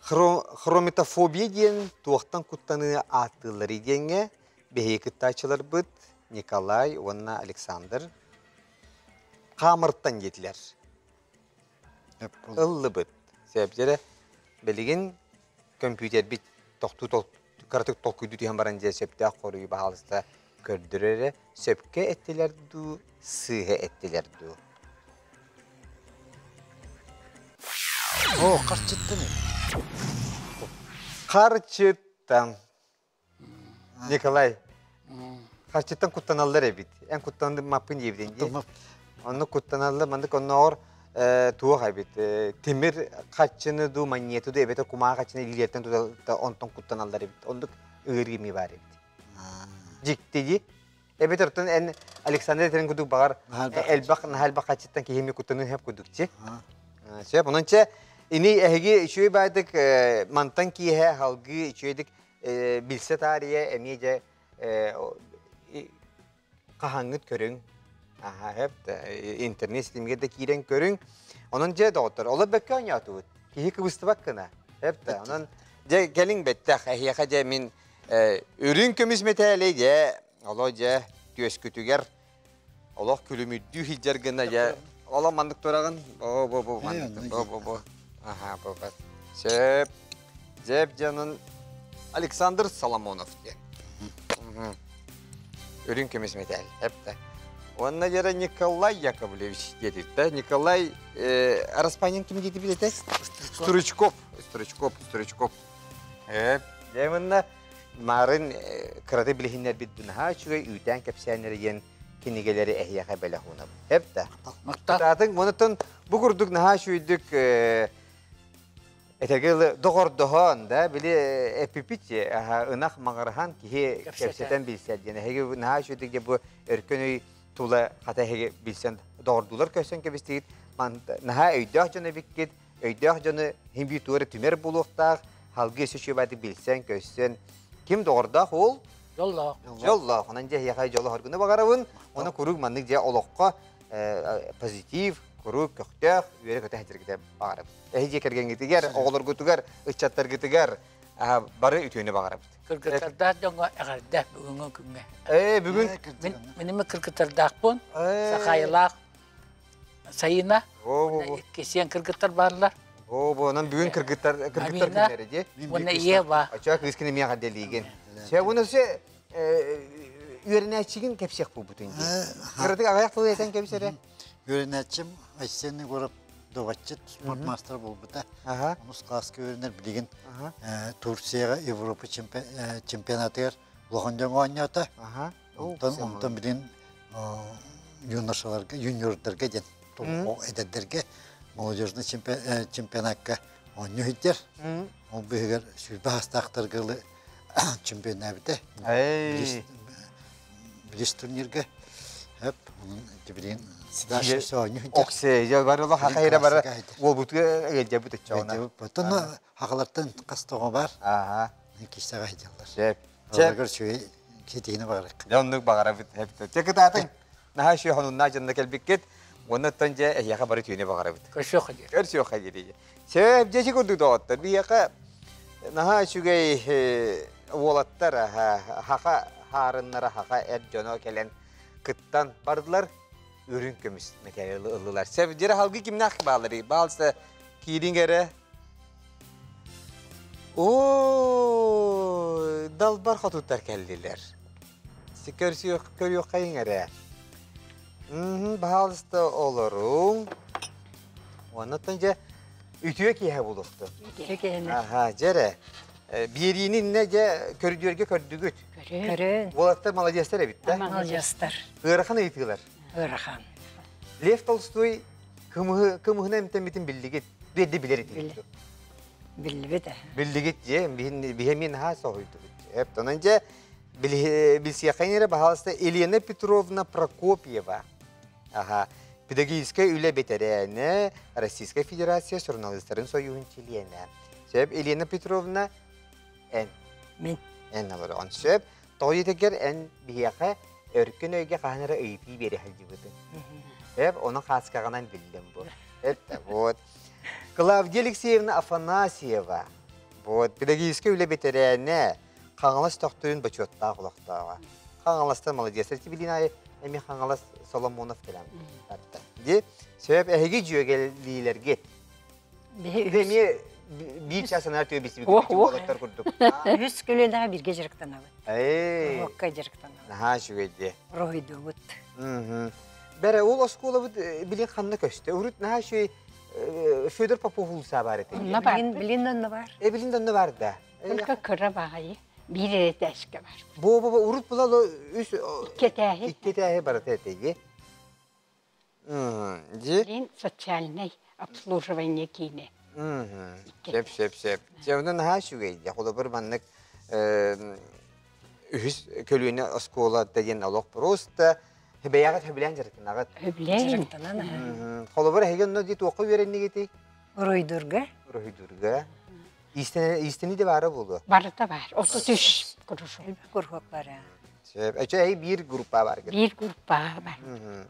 [SPEAKER 1] Хрометофобия диэн туохтан куттаныы ааттыыллары диэҥҥэ биһиги кыттааччыларбыт Николай уонна Александр хаамартан диэтилэр. Ыллыбыт. Сөп билигин көмпүүтэрбит тохтуу кыратык толкуйдуу түһэн баран дьэ сөптөөх хоруйу баһаалыста көрдөрөр эрэ сөпкө эттилэр дуу, сыыһа эттилэр дуу.
[SPEAKER 3] О, харчыттан.
[SPEAKER 1] Харчыттан. Николай, харчыттан куттаналлар эбит. Эн куттанды маппын диэбитин дии. Онно куттаналлар, маннык оннооҕор туох эбит. Тимир хаччыны дуу, манньыаты дуу, эбэтэр кумаа хаччыны илиилэртэн тута онтон куттаналлар эбит. Оннук ыарыы эмиэ баар эбит. Дьикти дии. Эбэтэр оттон эн Александр этэрин курдук баҕар элбэх наһаа элбэх хаччыттан киһи эмиэ куттаныан сөп курдук чи. Сөп, онон чэ ини эһиги үчүгэй баайдык мантан киэһэ халгыы үчүгэйдик билсэ таарыйа эмиэ дьэ хаһаҥҥыт көрүҥ. Аха, хөп, интернет ситимигэр да киирэн көрүҥ. Онон дьэ доҕоттор, олор бэккэ оонньоотубут. Киһи кыбыстыбат гына. Хөп да, онон дьэ кэлиҥ бэттэх, эһиэхэ дьэ мин үрүҥ көмүс мэтээли дьэ оло дьэ түөскүтүгэр олох күлүмүрдүү сылдьар гына дьэ оло маннык тураҕын бо бо бо маннык бо бо бо аха бо бо сөп дьэп дьонун Александр Соломонов диэн үрүҥ көмүс мэтээл эптэ уонна дьэрэ Николай Яковлевич диэтиттэ Николай Араспанин ким диэтибит этэ Стручков Стручков Стручков дьэ мынна Марын кыраты билиһиннэрбит наһаа үчүгэй үүтээн кэпсээннэри диэн кинигэлэри эһиэхэ бэлэх уунабыт. Эп да. Мактаатын онтон бу курдук наһаа үчүгэйдик этэгил доҕордоһон да били эпипит ынах маҥыраһан киһи кэпсэтэн билсэр диэн эһиги наһаа үчүгэйдик бу өркөн өй тула хата эһиги билсэн доҕордуулар көссөн кэбистигит наһаа өйдөөх дьон эбиккит өйдөөх дьону иһин биир туора түмэр буолуохтаах, халгыы өссө үчүгэйдик билсэн, көссөн. Ким доҕордоох уол?
[SPEAKER 2] Дьоллоох.
[SPEAKER 1] Дьоллоох. Онон дьэ эһиэхэ дьолу хоргуну баҕарабын. Оны куруук маннык дьэ олоххо позитив, куруук көхтөөх, үөрэ-көтө сылдьаргыта баҕарабын. Эһи дьиэ кэргэҥҥитигэр, оҕолоргутугар, ыччаттаргытыгар бары үтүөнү баҕарабыт.
[SPEAKER 2] Кыргыттардаах дьоҥҥо эҕэрдэ бүгүҥҥү күҥҥэ.
[SPEAKER 1] Ээ, бүгүн
[SPEAKER 2] Мин минимэ кыргыттардаахпын. Сахайылаах Сайына. Икки сиэн кыргыттар бааллар.
[SPEAKER 1] О, бу онон бүгүн кыргыттар кыргыттар күннэрэ дии.
[SPEAKER 2] Уонна Ева.
[SPEAKER 1] Очо кыыскын эмиэ эҕэрдэлиигин. Сэ уонна се үөрэнээччигин кэпсиэх буолбутун дии. Кыратык аҕыйах тылы этэн кэбис эрэ.
[SPEAKER 3] Үөрэнээччим Айсен Егоров дуобатчыт спортмастер буолбута. Онус кылааска үөрэнэр билигин Турцияҕа Европа чемпионатыгар улахан дьоҥҥо оонньоото. Онтон онтон билигин юношаларга, юниордарга диэн эдэрдэргэ молодежный чемпионакка оонньуу сылдьар. Ол быыһыгар сүүрбэ саастаахтарга чемпионнаабыта. Билис турнирга Хөп, онон билигин дальше все оонньуу сылдьар.
[SPEAKER 1] Оксе, я барыла хахайра бара уолбутуга ыалдьабыт оччоҕуна.
[SPEAKER 3] Оттон хахалартан хас тоҕо бар.
[SPEAKER 1] Ага.
[SPEAKER 3] Киссэҕэ сылдьаллар.
[SPEAKER 1] Сөп.
[SPEAKER 3] Олоргор үчүгэй ситиһини баҕарык.
[SPEAKER 1] Дьэ оннук баҕарабыт. Чэ кытаатыҥ. Наһаа үчүгэй хонуннаах дьонно кэлбиккит. Уонна дьэ эһиэхэ бары түүнү баҕарабыт.
[SPEAKER 2] Көрсүөххэ диэри.
[SPEAKER 1] Көрсүөххэ диэри. Сөп, дьэ ити курдук доҕоттор. Биһиэхэ наһаа үчүгэй уолаттар хаха хаарыннара хаха эр дьоно кэлэн кыттан бардылар. Үрүҥ көмүс мэтээл ыллылар. Сөп, дьэ халгы кимнээх баалларый? Баалса киириҥ эрэ. Оо, далбар хотуттар кэллилэр. Көрүөххэйиҥ эрэ. Баһаалыста олоруҥ. Оннуттан дьэ үтүө киэһэ буолуохтун.
[SPEAKER 4] Үтүө киэһэ.
[SPEAKER 1] Аха, дьэ эрэ. Биэриини иннэ дьэ көрдүөргэ көрдүгүт.
[SPEAKER 4] Көрөн.
[SPEAKER 1] Уолаттар маладьыастар эбит да?
[SPEAKER 4] Маладьыастар.
[SPEAKER 1] Ыарахан ыйытыылар.
[SPEAKER 4] Ыарахан.
[SPEAKER 1] Лев Толстой кымыһы кымыһына эмтэммитин биллигит. Биэрди билэр этигит.
[SPEAKER 4] Биллибит.
[SPEAKER 1] Биллигит дьэ, биһи мин наһаа соһуйдубут. Эп, онон дьэ билсиэххин эрэ баһаалыста Елена Петровна Прокопьева. Аха. Педагогическай үлэ бэтэрээнэ, Российскай Федерация суруналыыстарын сойууһун чилиэнэ. Сөп, Елена Петровна, эн.
[SPEAKER 4] Мин.
[SPEAKER 1] Эн олороҕун. Сөп. Тоҕо диэтигэр эн биһиэхэ өркөн өйгө хаһан эрэ ыйытыы биэрэ сылдьыбытыҥ. Сөп, ону хааскаҕынан биллим бу. Это вот. Клавдия Алексеевна Афанасьева. Вот, педагогическай үлэ бэтэрээнэ, Хаҥалас төхтүрүн бочуоттаах олохтооҕо. Хаҥаластан молодец. Билин аайы эми Хаҥалас Соломонов кэлэн барда. Ди сөп эһиги дьүөгэлиилэргит. Эмиэ биир час анаар түө бисибит уолаттар курдук.
[SPEAKER 4] Үс көлүөнэҕэ бииргэ дьарыктанабыт.
[SPEAKER 1] Эй.
[SPEAKER 4] Уруокка дьарыктанабыт.
[SPEAKER 1] Наһаа үчүгэй
[SPEAKER 4] Уруһуйдуубут.
[SPEAKER 1] Бэрэ ол оскуолабыт билин ханна көстө? Урут наһаа үчүгэй Федор Попов уулусса баар этэ.
[SPEAKER 4] Билин онно бар.
[SPEAKER 1] Э билин онно бар да.
[SPEAKER 5] Только кыра баҕайы биир эрэ этээскэ бар.
[SPEAKER 1] Бу бу урут була үс
[SPEAKER 5] Икки этээһи.
[SPEAKER 1] Икки этээһи барыта этэги. Ди.
[SPEAKER 5] Билин социальнай обслуживание киинэ.
[SPEAKER 1] Сөп сөп сөп. Дьэ онон наһаа үчүгэй. Холобур маннык үһүс көлүөнэ оскуола диэн олох просто бэйэҕит сөбүлээн дьарыктанаҕыт.
[SPEAKER 5] Сөбүлээн.
[SPEAKER 4] Дьарыктанан.
[SPEAKER 1] Холобур эһиги онно дии туохха үөрэннигитий?
[SPEAKER 4] Уруйдурга.
[SPEAKER 1] Уруйдурга. Иистэни де баара буолуо.
[SPEAKER 5] Барыта бар. 33 кружок.
[SPEAKER 4] Кружок бар.
[SPEAKER 1] Сөп. Эче эй биир группа бар.
[SPEAKER 5] Биир группа бар.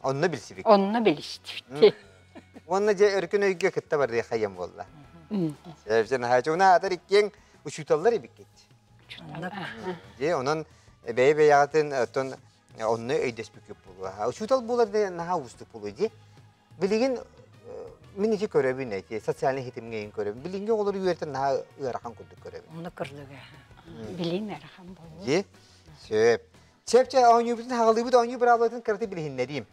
[SPEAKER 1] Онно билсибик.
[SPEAKER 5] Онно билистибит.
[SPEAKER 1] Онно же өркөн өйгө кытта барыа хайым буолла. Сөп, сен хаачуна атар иккиэн учууталлар эбиккит. Же онон бэйэ бэйэҕитин оттон онно өйдөспүккүт буолуо. Учуутал буолар да наһаа уустук буолуо дии. Билигин мин ити көрөбүн эти социальный хитимҥэ көрөбүн. Билиҥҥи оҕолору үөрэтэн наһаа ыарахан курдук көрөбүн.
[SPEAKER 4] Онно көрдүгэ.
[SPEAKER 5] Билин ыарахан буолуо.
[SPEAKER 1] Дии. Сөп. Сөп оонньуубутун хаҕалыыбыт оонньуу быраабылатын кыраты билиһиннэриим.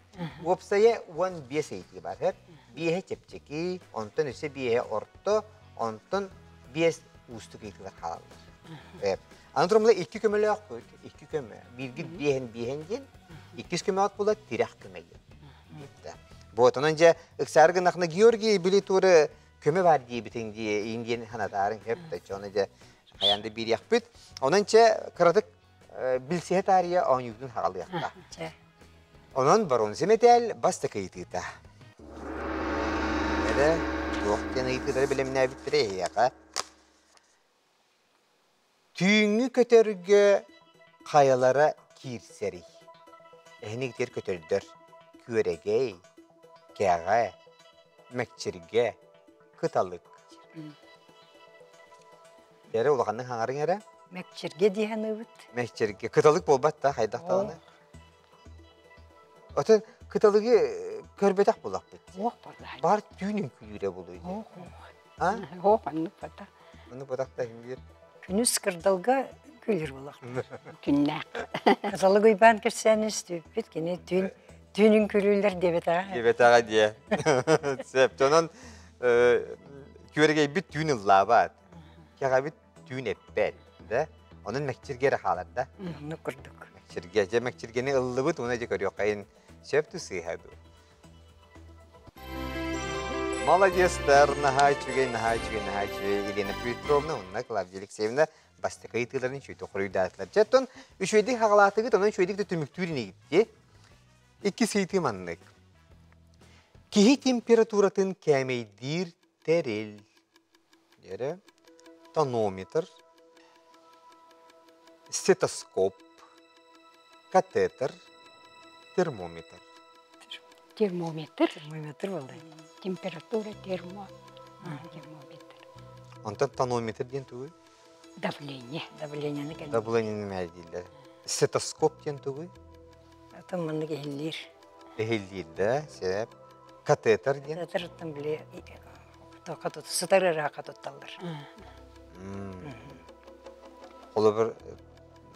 [SPEAKER 1] Уопсайа 15 ыйытыы бар. Биэһэ чэпчэки, онтон өссө биэһэ орто, онтон биэс уустук ыйытыылар хаалаллар. Сөп. Аны туран икки көмөлөөхпүт, икки көмө. Бииргит биэһин биэһин диэн, иккис көмөҕүт буолар тирэх көмө диэн. Вот, онон дьэ ыксаары гынахна Георгий били тууры көмө бар диэбитиҥ дии иин диэн ханатаарыҥ хөп да оны дьэ хайаан да биириэхпит. Онон чэ кыратык билсиһэ таарыйа оонньуутун хаҕалыахха. Онон барон мэтээл бастакы ыйытыыта. Эрэ туох диэн ыйытыылары бэлэмнээбиттэрэ эһиэхэ. Түүҥҥү көтөргө хайалара киирсэрий? Эһинигитигэр көтөрдөр күөрэгэй, кэҕэ, мэкчиргэ, кыталык. Эрэ улаханнык хаҥарыҥ эрэ.
[SPEAKER 4] Мэкчиргэ дии саныыбыт.
[SPEAKER 1] Мэкчиргэ. Кыталык буолбат да, хайдах даҕаны. Отон кыталыгы көрбөтөх булахпыт.
[SPEAKER 5] Ох боллаа.
[SPEAKER 1] Бар түүн үҥкүүлүүрэ буолуй.
[SPEAKER 5] Ох,
[SPEAKER 1] А?
[SPEAKER 5] ох, оннук бата.
[SPEAKER 1] Ону бадах да иһин
[SPEAKER 4] Күнүс кырдалга күлүр булах.
[SPEAKER 5] Күннээх.
[SPEAKER 4] Кыталык Уйбаан кэпсээн истибиппит кини түүн түүн үҥкүүлүүллэр диэбэтэҕэ.
[SPEAKER 1] Диэбэтэҕэ диэ. Сөп. Онон күөрэгейбит түүн ыллаабат. Кэҕэбит түүн эппэт. Да? Онон мэкчиргэ эрэ хаалар да.
[SPEAKER 4] Оннук курдук.
[SPEAKER 1] Мэкчиргэ. Дьэ мэкчиргэни ыллыбыт, уна дьэ көрүөххэйин сөп ту сыыһа дуу. Молодецтар, наһаа үчүгэй, наһаа үчүгэй, наһаа үчүгэй Елена Петровна уонна Клавдия Алексеевна бастакы ыйытыыларын үчүгэйдик хоруйдаатылар. Дьэ, оттон үчүгэйдик хаҕалаатыгыт, онон үчүгэйдик да түмүктүүр инигит дии. Иккис ыйытыы маннык. Киһи температуратын кээмэйдиир тэрил. Диэри. Тонометр, стетоскоп, катетр, термометр.
[SPEAKER 5] Термометр.
[SPEAKER 4] Термометр буолла.
[SPEAKER 5] Температура термо. Термометр.
[SPEAKER 1] Онтон тонометр диэн тугуй?
[SPEAKER 5] Давление.
[SPEAKER 4] Давлениены кэлин.
[SPEAKER 1] Давлениены мээдииллэр. Стетоскоп диэн тугуй?
[SPEAKER 4] Атын маннык иһиллиир.
[SPEAKER 1] Иһиллиир да, сөп. Катетр диэн?
[SPEAKER 4] Катетрыттан били сытар ыраахха тутталлар.
[SPEAKER 1] Холобур,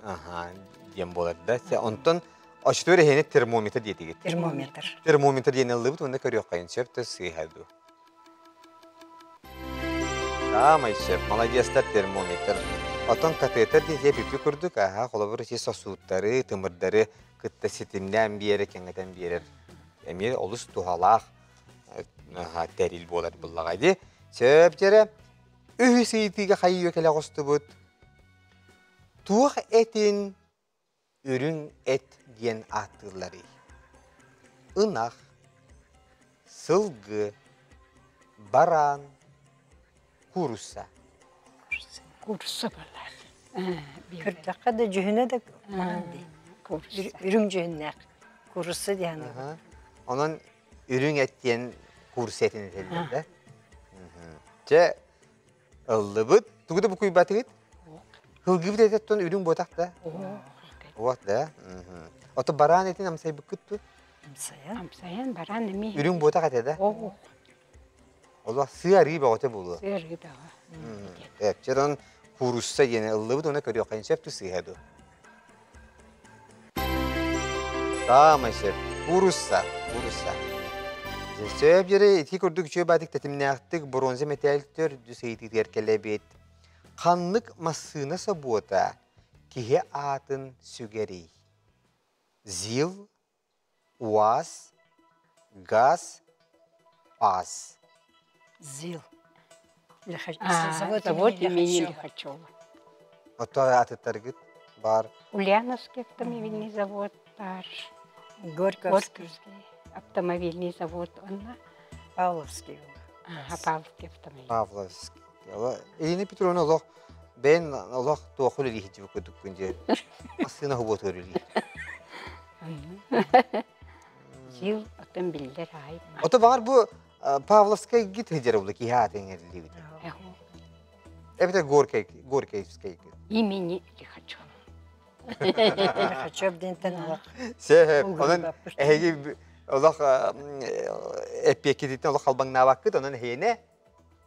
[SPEAKER 1] аха, диэн буолар да. Онтон очтуор эһиэни термометр диэтигит.
[SPEAKER 4] Термометр.
[SPEAKER 1] Термометр диэн ыллыбыт уонна көрүөххэйин сөп да сыыһа дуу. Саамай сөп, молодецтар термометр. Отон катетр диэн дьэ бүппү курдук, аха, холобур, ити сосудтары, тымырдары кытта ситимнээн биэрэ, кэҥэтэн биэрэр эмиэ олус туһалаах тэрил буолар буллаҕа дии. Сөп дьэрэ, үһүс ыйытыыга хайыы кэлэ оҕустубут. Туох этин үрүҥ эт диэн ааттыылларый? Ынах, сылгы, бараан, куурусса.
[SPEAKER 5] Куурусса буолар.
[SPEAKER 4] Көрдөххө да дьүһүнэ да маҥан дии. Үрүҥ дьүһүннээх куурусса диэн.
[SPEAKER 1] Онон үрүҥ эт диэн куурусса этин этэллэр да. Чэ, ыллыбыт. Тугу да букуйбатыгыт? Ылгыбыт этеттон үрүҥ буотах да? Уот да? Ото бараан этин амсайбыккыт ту?
[SPEAKER 4] Амсайан.
[SPEAKER 5] Амсайан бараан эми.
[SPEAKER 1] Үрүҥ буотах этэ да? Олох сыа арыы бөҕөтө буолуо.
[SPEAKER 5] Сыа арыы бөҕө.
[SPEAKER 1] Эпчерон куурусса диэни ыллыбыт уонна көрүөххэ сөп ту сыыһа ду. Саамай сөп. Куурусса, куурусса. Сөп жери ити курдук үчүгэй баатык тэтимнээхтик бронза мэтээл төрдүс ыйытыытыгар кэлэбит. Ханнык массыына собуота киһи аатын сүгэрий? ЗИЛ, УАЗ, ГАЗ, ПАЗ.
[SPEAKER 4] ЗИЛ.
[SPEAKER 5] Завод имени Лихачева.
[SPEAKER 1] Ото атыттаргыт бар.
[SPEAKER 5] Ульяновский автомобильный завод бар.
[SPEAKER 4] Горьковский.
[SPEAKER 5] автомобильный завод онна.
[SPEAKER 4] Павловский.
[SPEAKER 5] Ага, Павловский автомобиль.
[SPEAKER 1] Павловский. Ирина Петровна олох бэйэн олох туох үлэлии сылдьыбыт курдуккун дии. Массыына хобуот үлэлиир.
[SPEAKER 5] Жил отон биллэр аай.
[SPEAKER 1] Ото баҕар бу Павловскай гит сылдьар була киһи аата иҥэриллибит. Эбэтэр Горький Горькийскай.
[SPEAKER 5] Имени Лихачева.
[SPEAKER 4] Лихачев диэнтэн олох.
[SPEAKER 1] Сөп. Онон эһиги олох эппиэккититтэн олох халбаҥнаабаккыт, онон эһиэнэ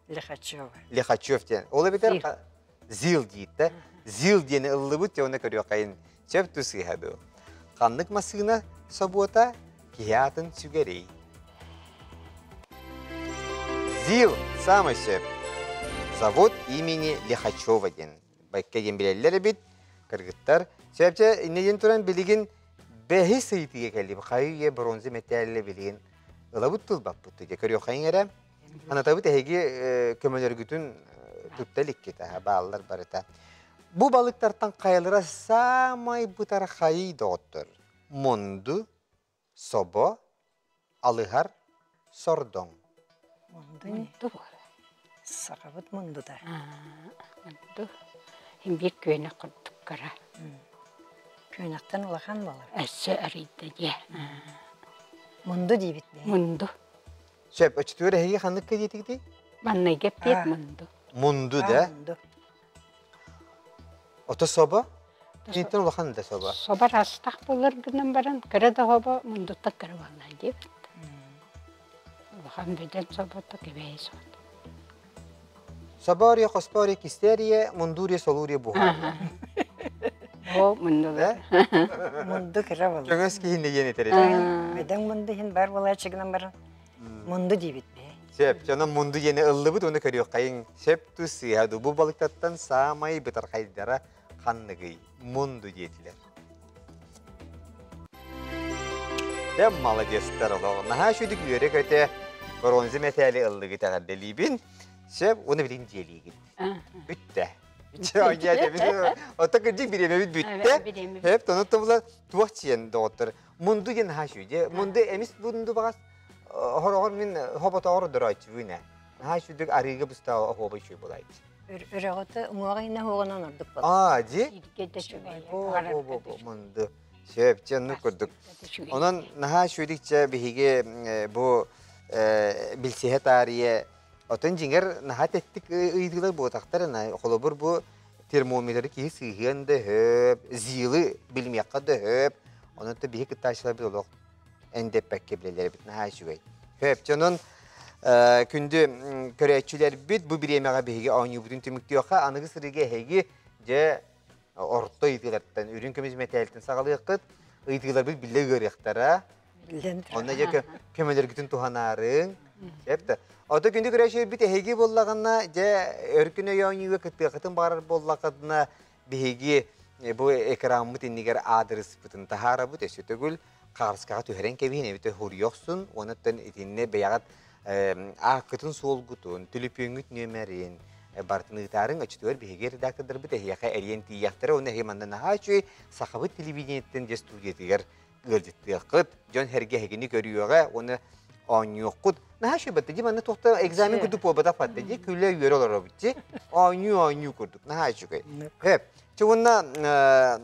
[SPEAKER 4] Лихачева.
[SPEAKER 1] Лихачев диэн. Ол эбэтэр ЗИЛ диит да. ЗИЛ диэни ыллыбыт, уонна көрүөххэйин сөп ту сыыһа дуу. Ханнык массыына собуота киһи аатын сүгэрий? ЗИЛ самый сөп. Завод имени Лихачева диэн. Байка диэн билэллэр эбит, кыргыттар. Сөпчө, инне диэн туран билигин бэһис ыйытыыга кэллим. Хайы үйэ бронза мэтээллэ билигин ылабыт тылбаппыт. Көрүөххэйин эрэ. Анатабыт эһиги көмөлөргүтүн тутта иликкит, бааллар барыта. Бу балыктартан хайалара саамай бытархайый доҕоттор? Мунду, собо, алыһар, сордоҥ.
[SPEAKER 4] Мунду не? Сахабыт мундута.
[SPEAKER 5] Мунду. Биир күөнэх курдук кыра.
[SPEAKER 4] Күөнэхтэн улахан буолар.
[SPEAKER 5] Өссө арыйда дьэ.
[SPEAKER 4] Мунду диибит.
[SPEAKER 5] Мунду.
[SPEAKER 1] Сөп, өчтүөр эһиги ханнык диэтигитий?
[SPEAKER 5] Манныйга эппиэт мунду.
[SPEAKER 1] Мунду да?
[SPEAKER 4] Мунду.
[SPEAKER 1] Ото собо? Киниттэн улахан да собо.
[SPEAKER 5] Собо астах буолар гынан баран, кыра да хобо мундуттан кыра буолла диэбит. Улахан бөдөн собото кэбэйи собото.
[SPEAKER 1] Собория, хоспория, кистерия, мундурия, солурия буһа.
[SPEAKER 5] О, мундулар.
[SPEAKER 4] Мунду кыра буолла.
[SPEAKER 1] Көҥөс киһини диэн этэр.
[SPEAKER 4] Бөдөҥ мунду иһин бар буолааччы гынан баран мунду диибит бе.
[SPEAKER 1] Сөп, дьоно мунду диэни ыллыбыт уонна көрүөххэйиҥ. Сөп тус сыыһа дуу. Бу балыктаттан саамай бытархайдара ханныгый? Мунду диэтилэр. Дьэ, молодецтар олох. Наһаа үчүгдүк үөрэ-көтө бронза мэтээли ыллыгыт эҕэрдэлиибин. Сөп, уонна билигин дьиэлиигит. Бүттэ. Ото кырдьык бириэмэбит бүттэ. Хөп, тону тобула туох чиэн доҕоттор. Мунду диэн наһаа үчүгэй. Мунду эмис мунду баҕас хороҕор мин хоботоҕор дорооччубун ээ. Наһаа үчүгдүк арыыга быстаа оһуоба үчүгэй буолаайчы.
[SPEAKER 4] Өрөҕөтө уҥуоҕа иһинэ уоҕунан ордук буолар.
[SPEAKER 1] Аа, дии?
[SPEAKER 5] Сииргэ да үчүгэй.
[SPEAKER 1] Бо, мунду. Сөп, дьэ, оннук курдук. Онон наһаа үчүгдүкчэ биһиги бу билсиһэ таарыйа Отон дьиҥэр наһаа тэттик ыйытыылар буотахтар холобур бу термометры киһи сыыһыан да өһөп, зилы билимиэххэ да өһөп. Онон то биһи кыттааччыларбыт олох эндэппэккэ билэллэрбит наһаа үчүгэй. Хөп, дьонун күндү көрөөччүлэрбит бу бириэмэҕэ биһиги оонньуубутун түмүктүөххэ аныгы сырыыга эһиги дьэ орто ыйытыылартан үрүҥ көмүс мэтээлтэн саҕалыаххыт. Ыйытыыларбыт биллэ ыарыахтара. Онно дьэ көмөлөргүтүн туһанаарыҥ. Сөп Ото күндү көрөөччүлэрбит эһиги буоллаҕына, дьэ өркүн өй оонньууга кыттыаххытын баҕарар буоллаххытына, биһиги бу экраммыт иннигэр аадырыспытын таһаарабыт, өссө төгүл хаарыскаҕа түһэрэн кэбиһин эбитэ хуруйохсун, уонуттан итиннэ бэйэҕит ааккытын суолгутун, түлүпүөҥҥүт нүөмэрин барытын ыытаарыҥ, өчтүгэр биһиги редактордарбыт эһиэхэ эрийэн тиийиэхтэрэ, уонна эһиги манна наһаа үчүгэй Сахабыт телевидениеттэн дьэ студиятыгар ыалдьыттыаххыт, дьон сэргэ эһигини көрүөҕэ уонна оонньуоххут. Наһаа үчүгэй батта дии, манна туохта экзамен курдук буолбатах батта дии, күлэ үөрэ олоробут дии. Оонньуу оонньуу курдук, наһаа үчүгэй. Хөп. Чэ уонна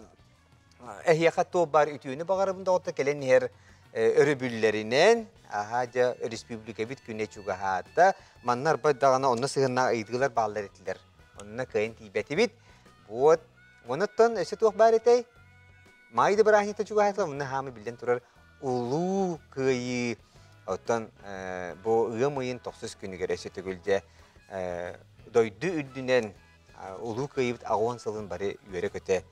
[SPEAKER 1] эһиэхэ туох баар үтүөнү баҕарабын доҕотто кэлэн иһэр өрөбүллэринэн, аһаа дьэ республикабыт күнэ чугаһаата. Манна арба даҕаны онно сыһыннаах ыйытыылар бааллар этилэр. Онно кыайан тиийбэтибит. Вот. Онуттан өссө туох баар этэй? Маай да бырааһынньыкта чугаһаатылар, онно хаамы биллэн турар улуу кыайыы. Оттон бу ыам ыйын тохсус күнүгэр өссө төгүл дьэ дойду үрдүнэн улуу кыайыыбыт аҕыс сылын бары үөрэ-көтө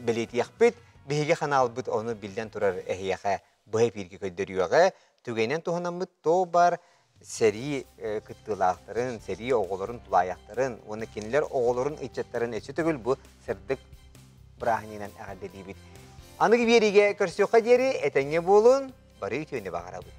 [SPEAKER 1] бэлиэтиэхпит. Биһиги ханаалбыт ону биллэн турар эһиэхэ быһа эпииргэ көрдөрүөҕэ. Түгэнинэн туһанаммыт то бар сэрии кыттыылаахтарын, сэрии оҕолорун тулаайахтарын уонна кинилэр оҕолорун ыччаттарын өссө төгүл бу сырдык бырааһынньыгынан эҕэрдэлиибит. Аныгы биэриигэ көрсүөххэ диэри этэҥҥэ буолун, бары үтүөнү баҕарабыт.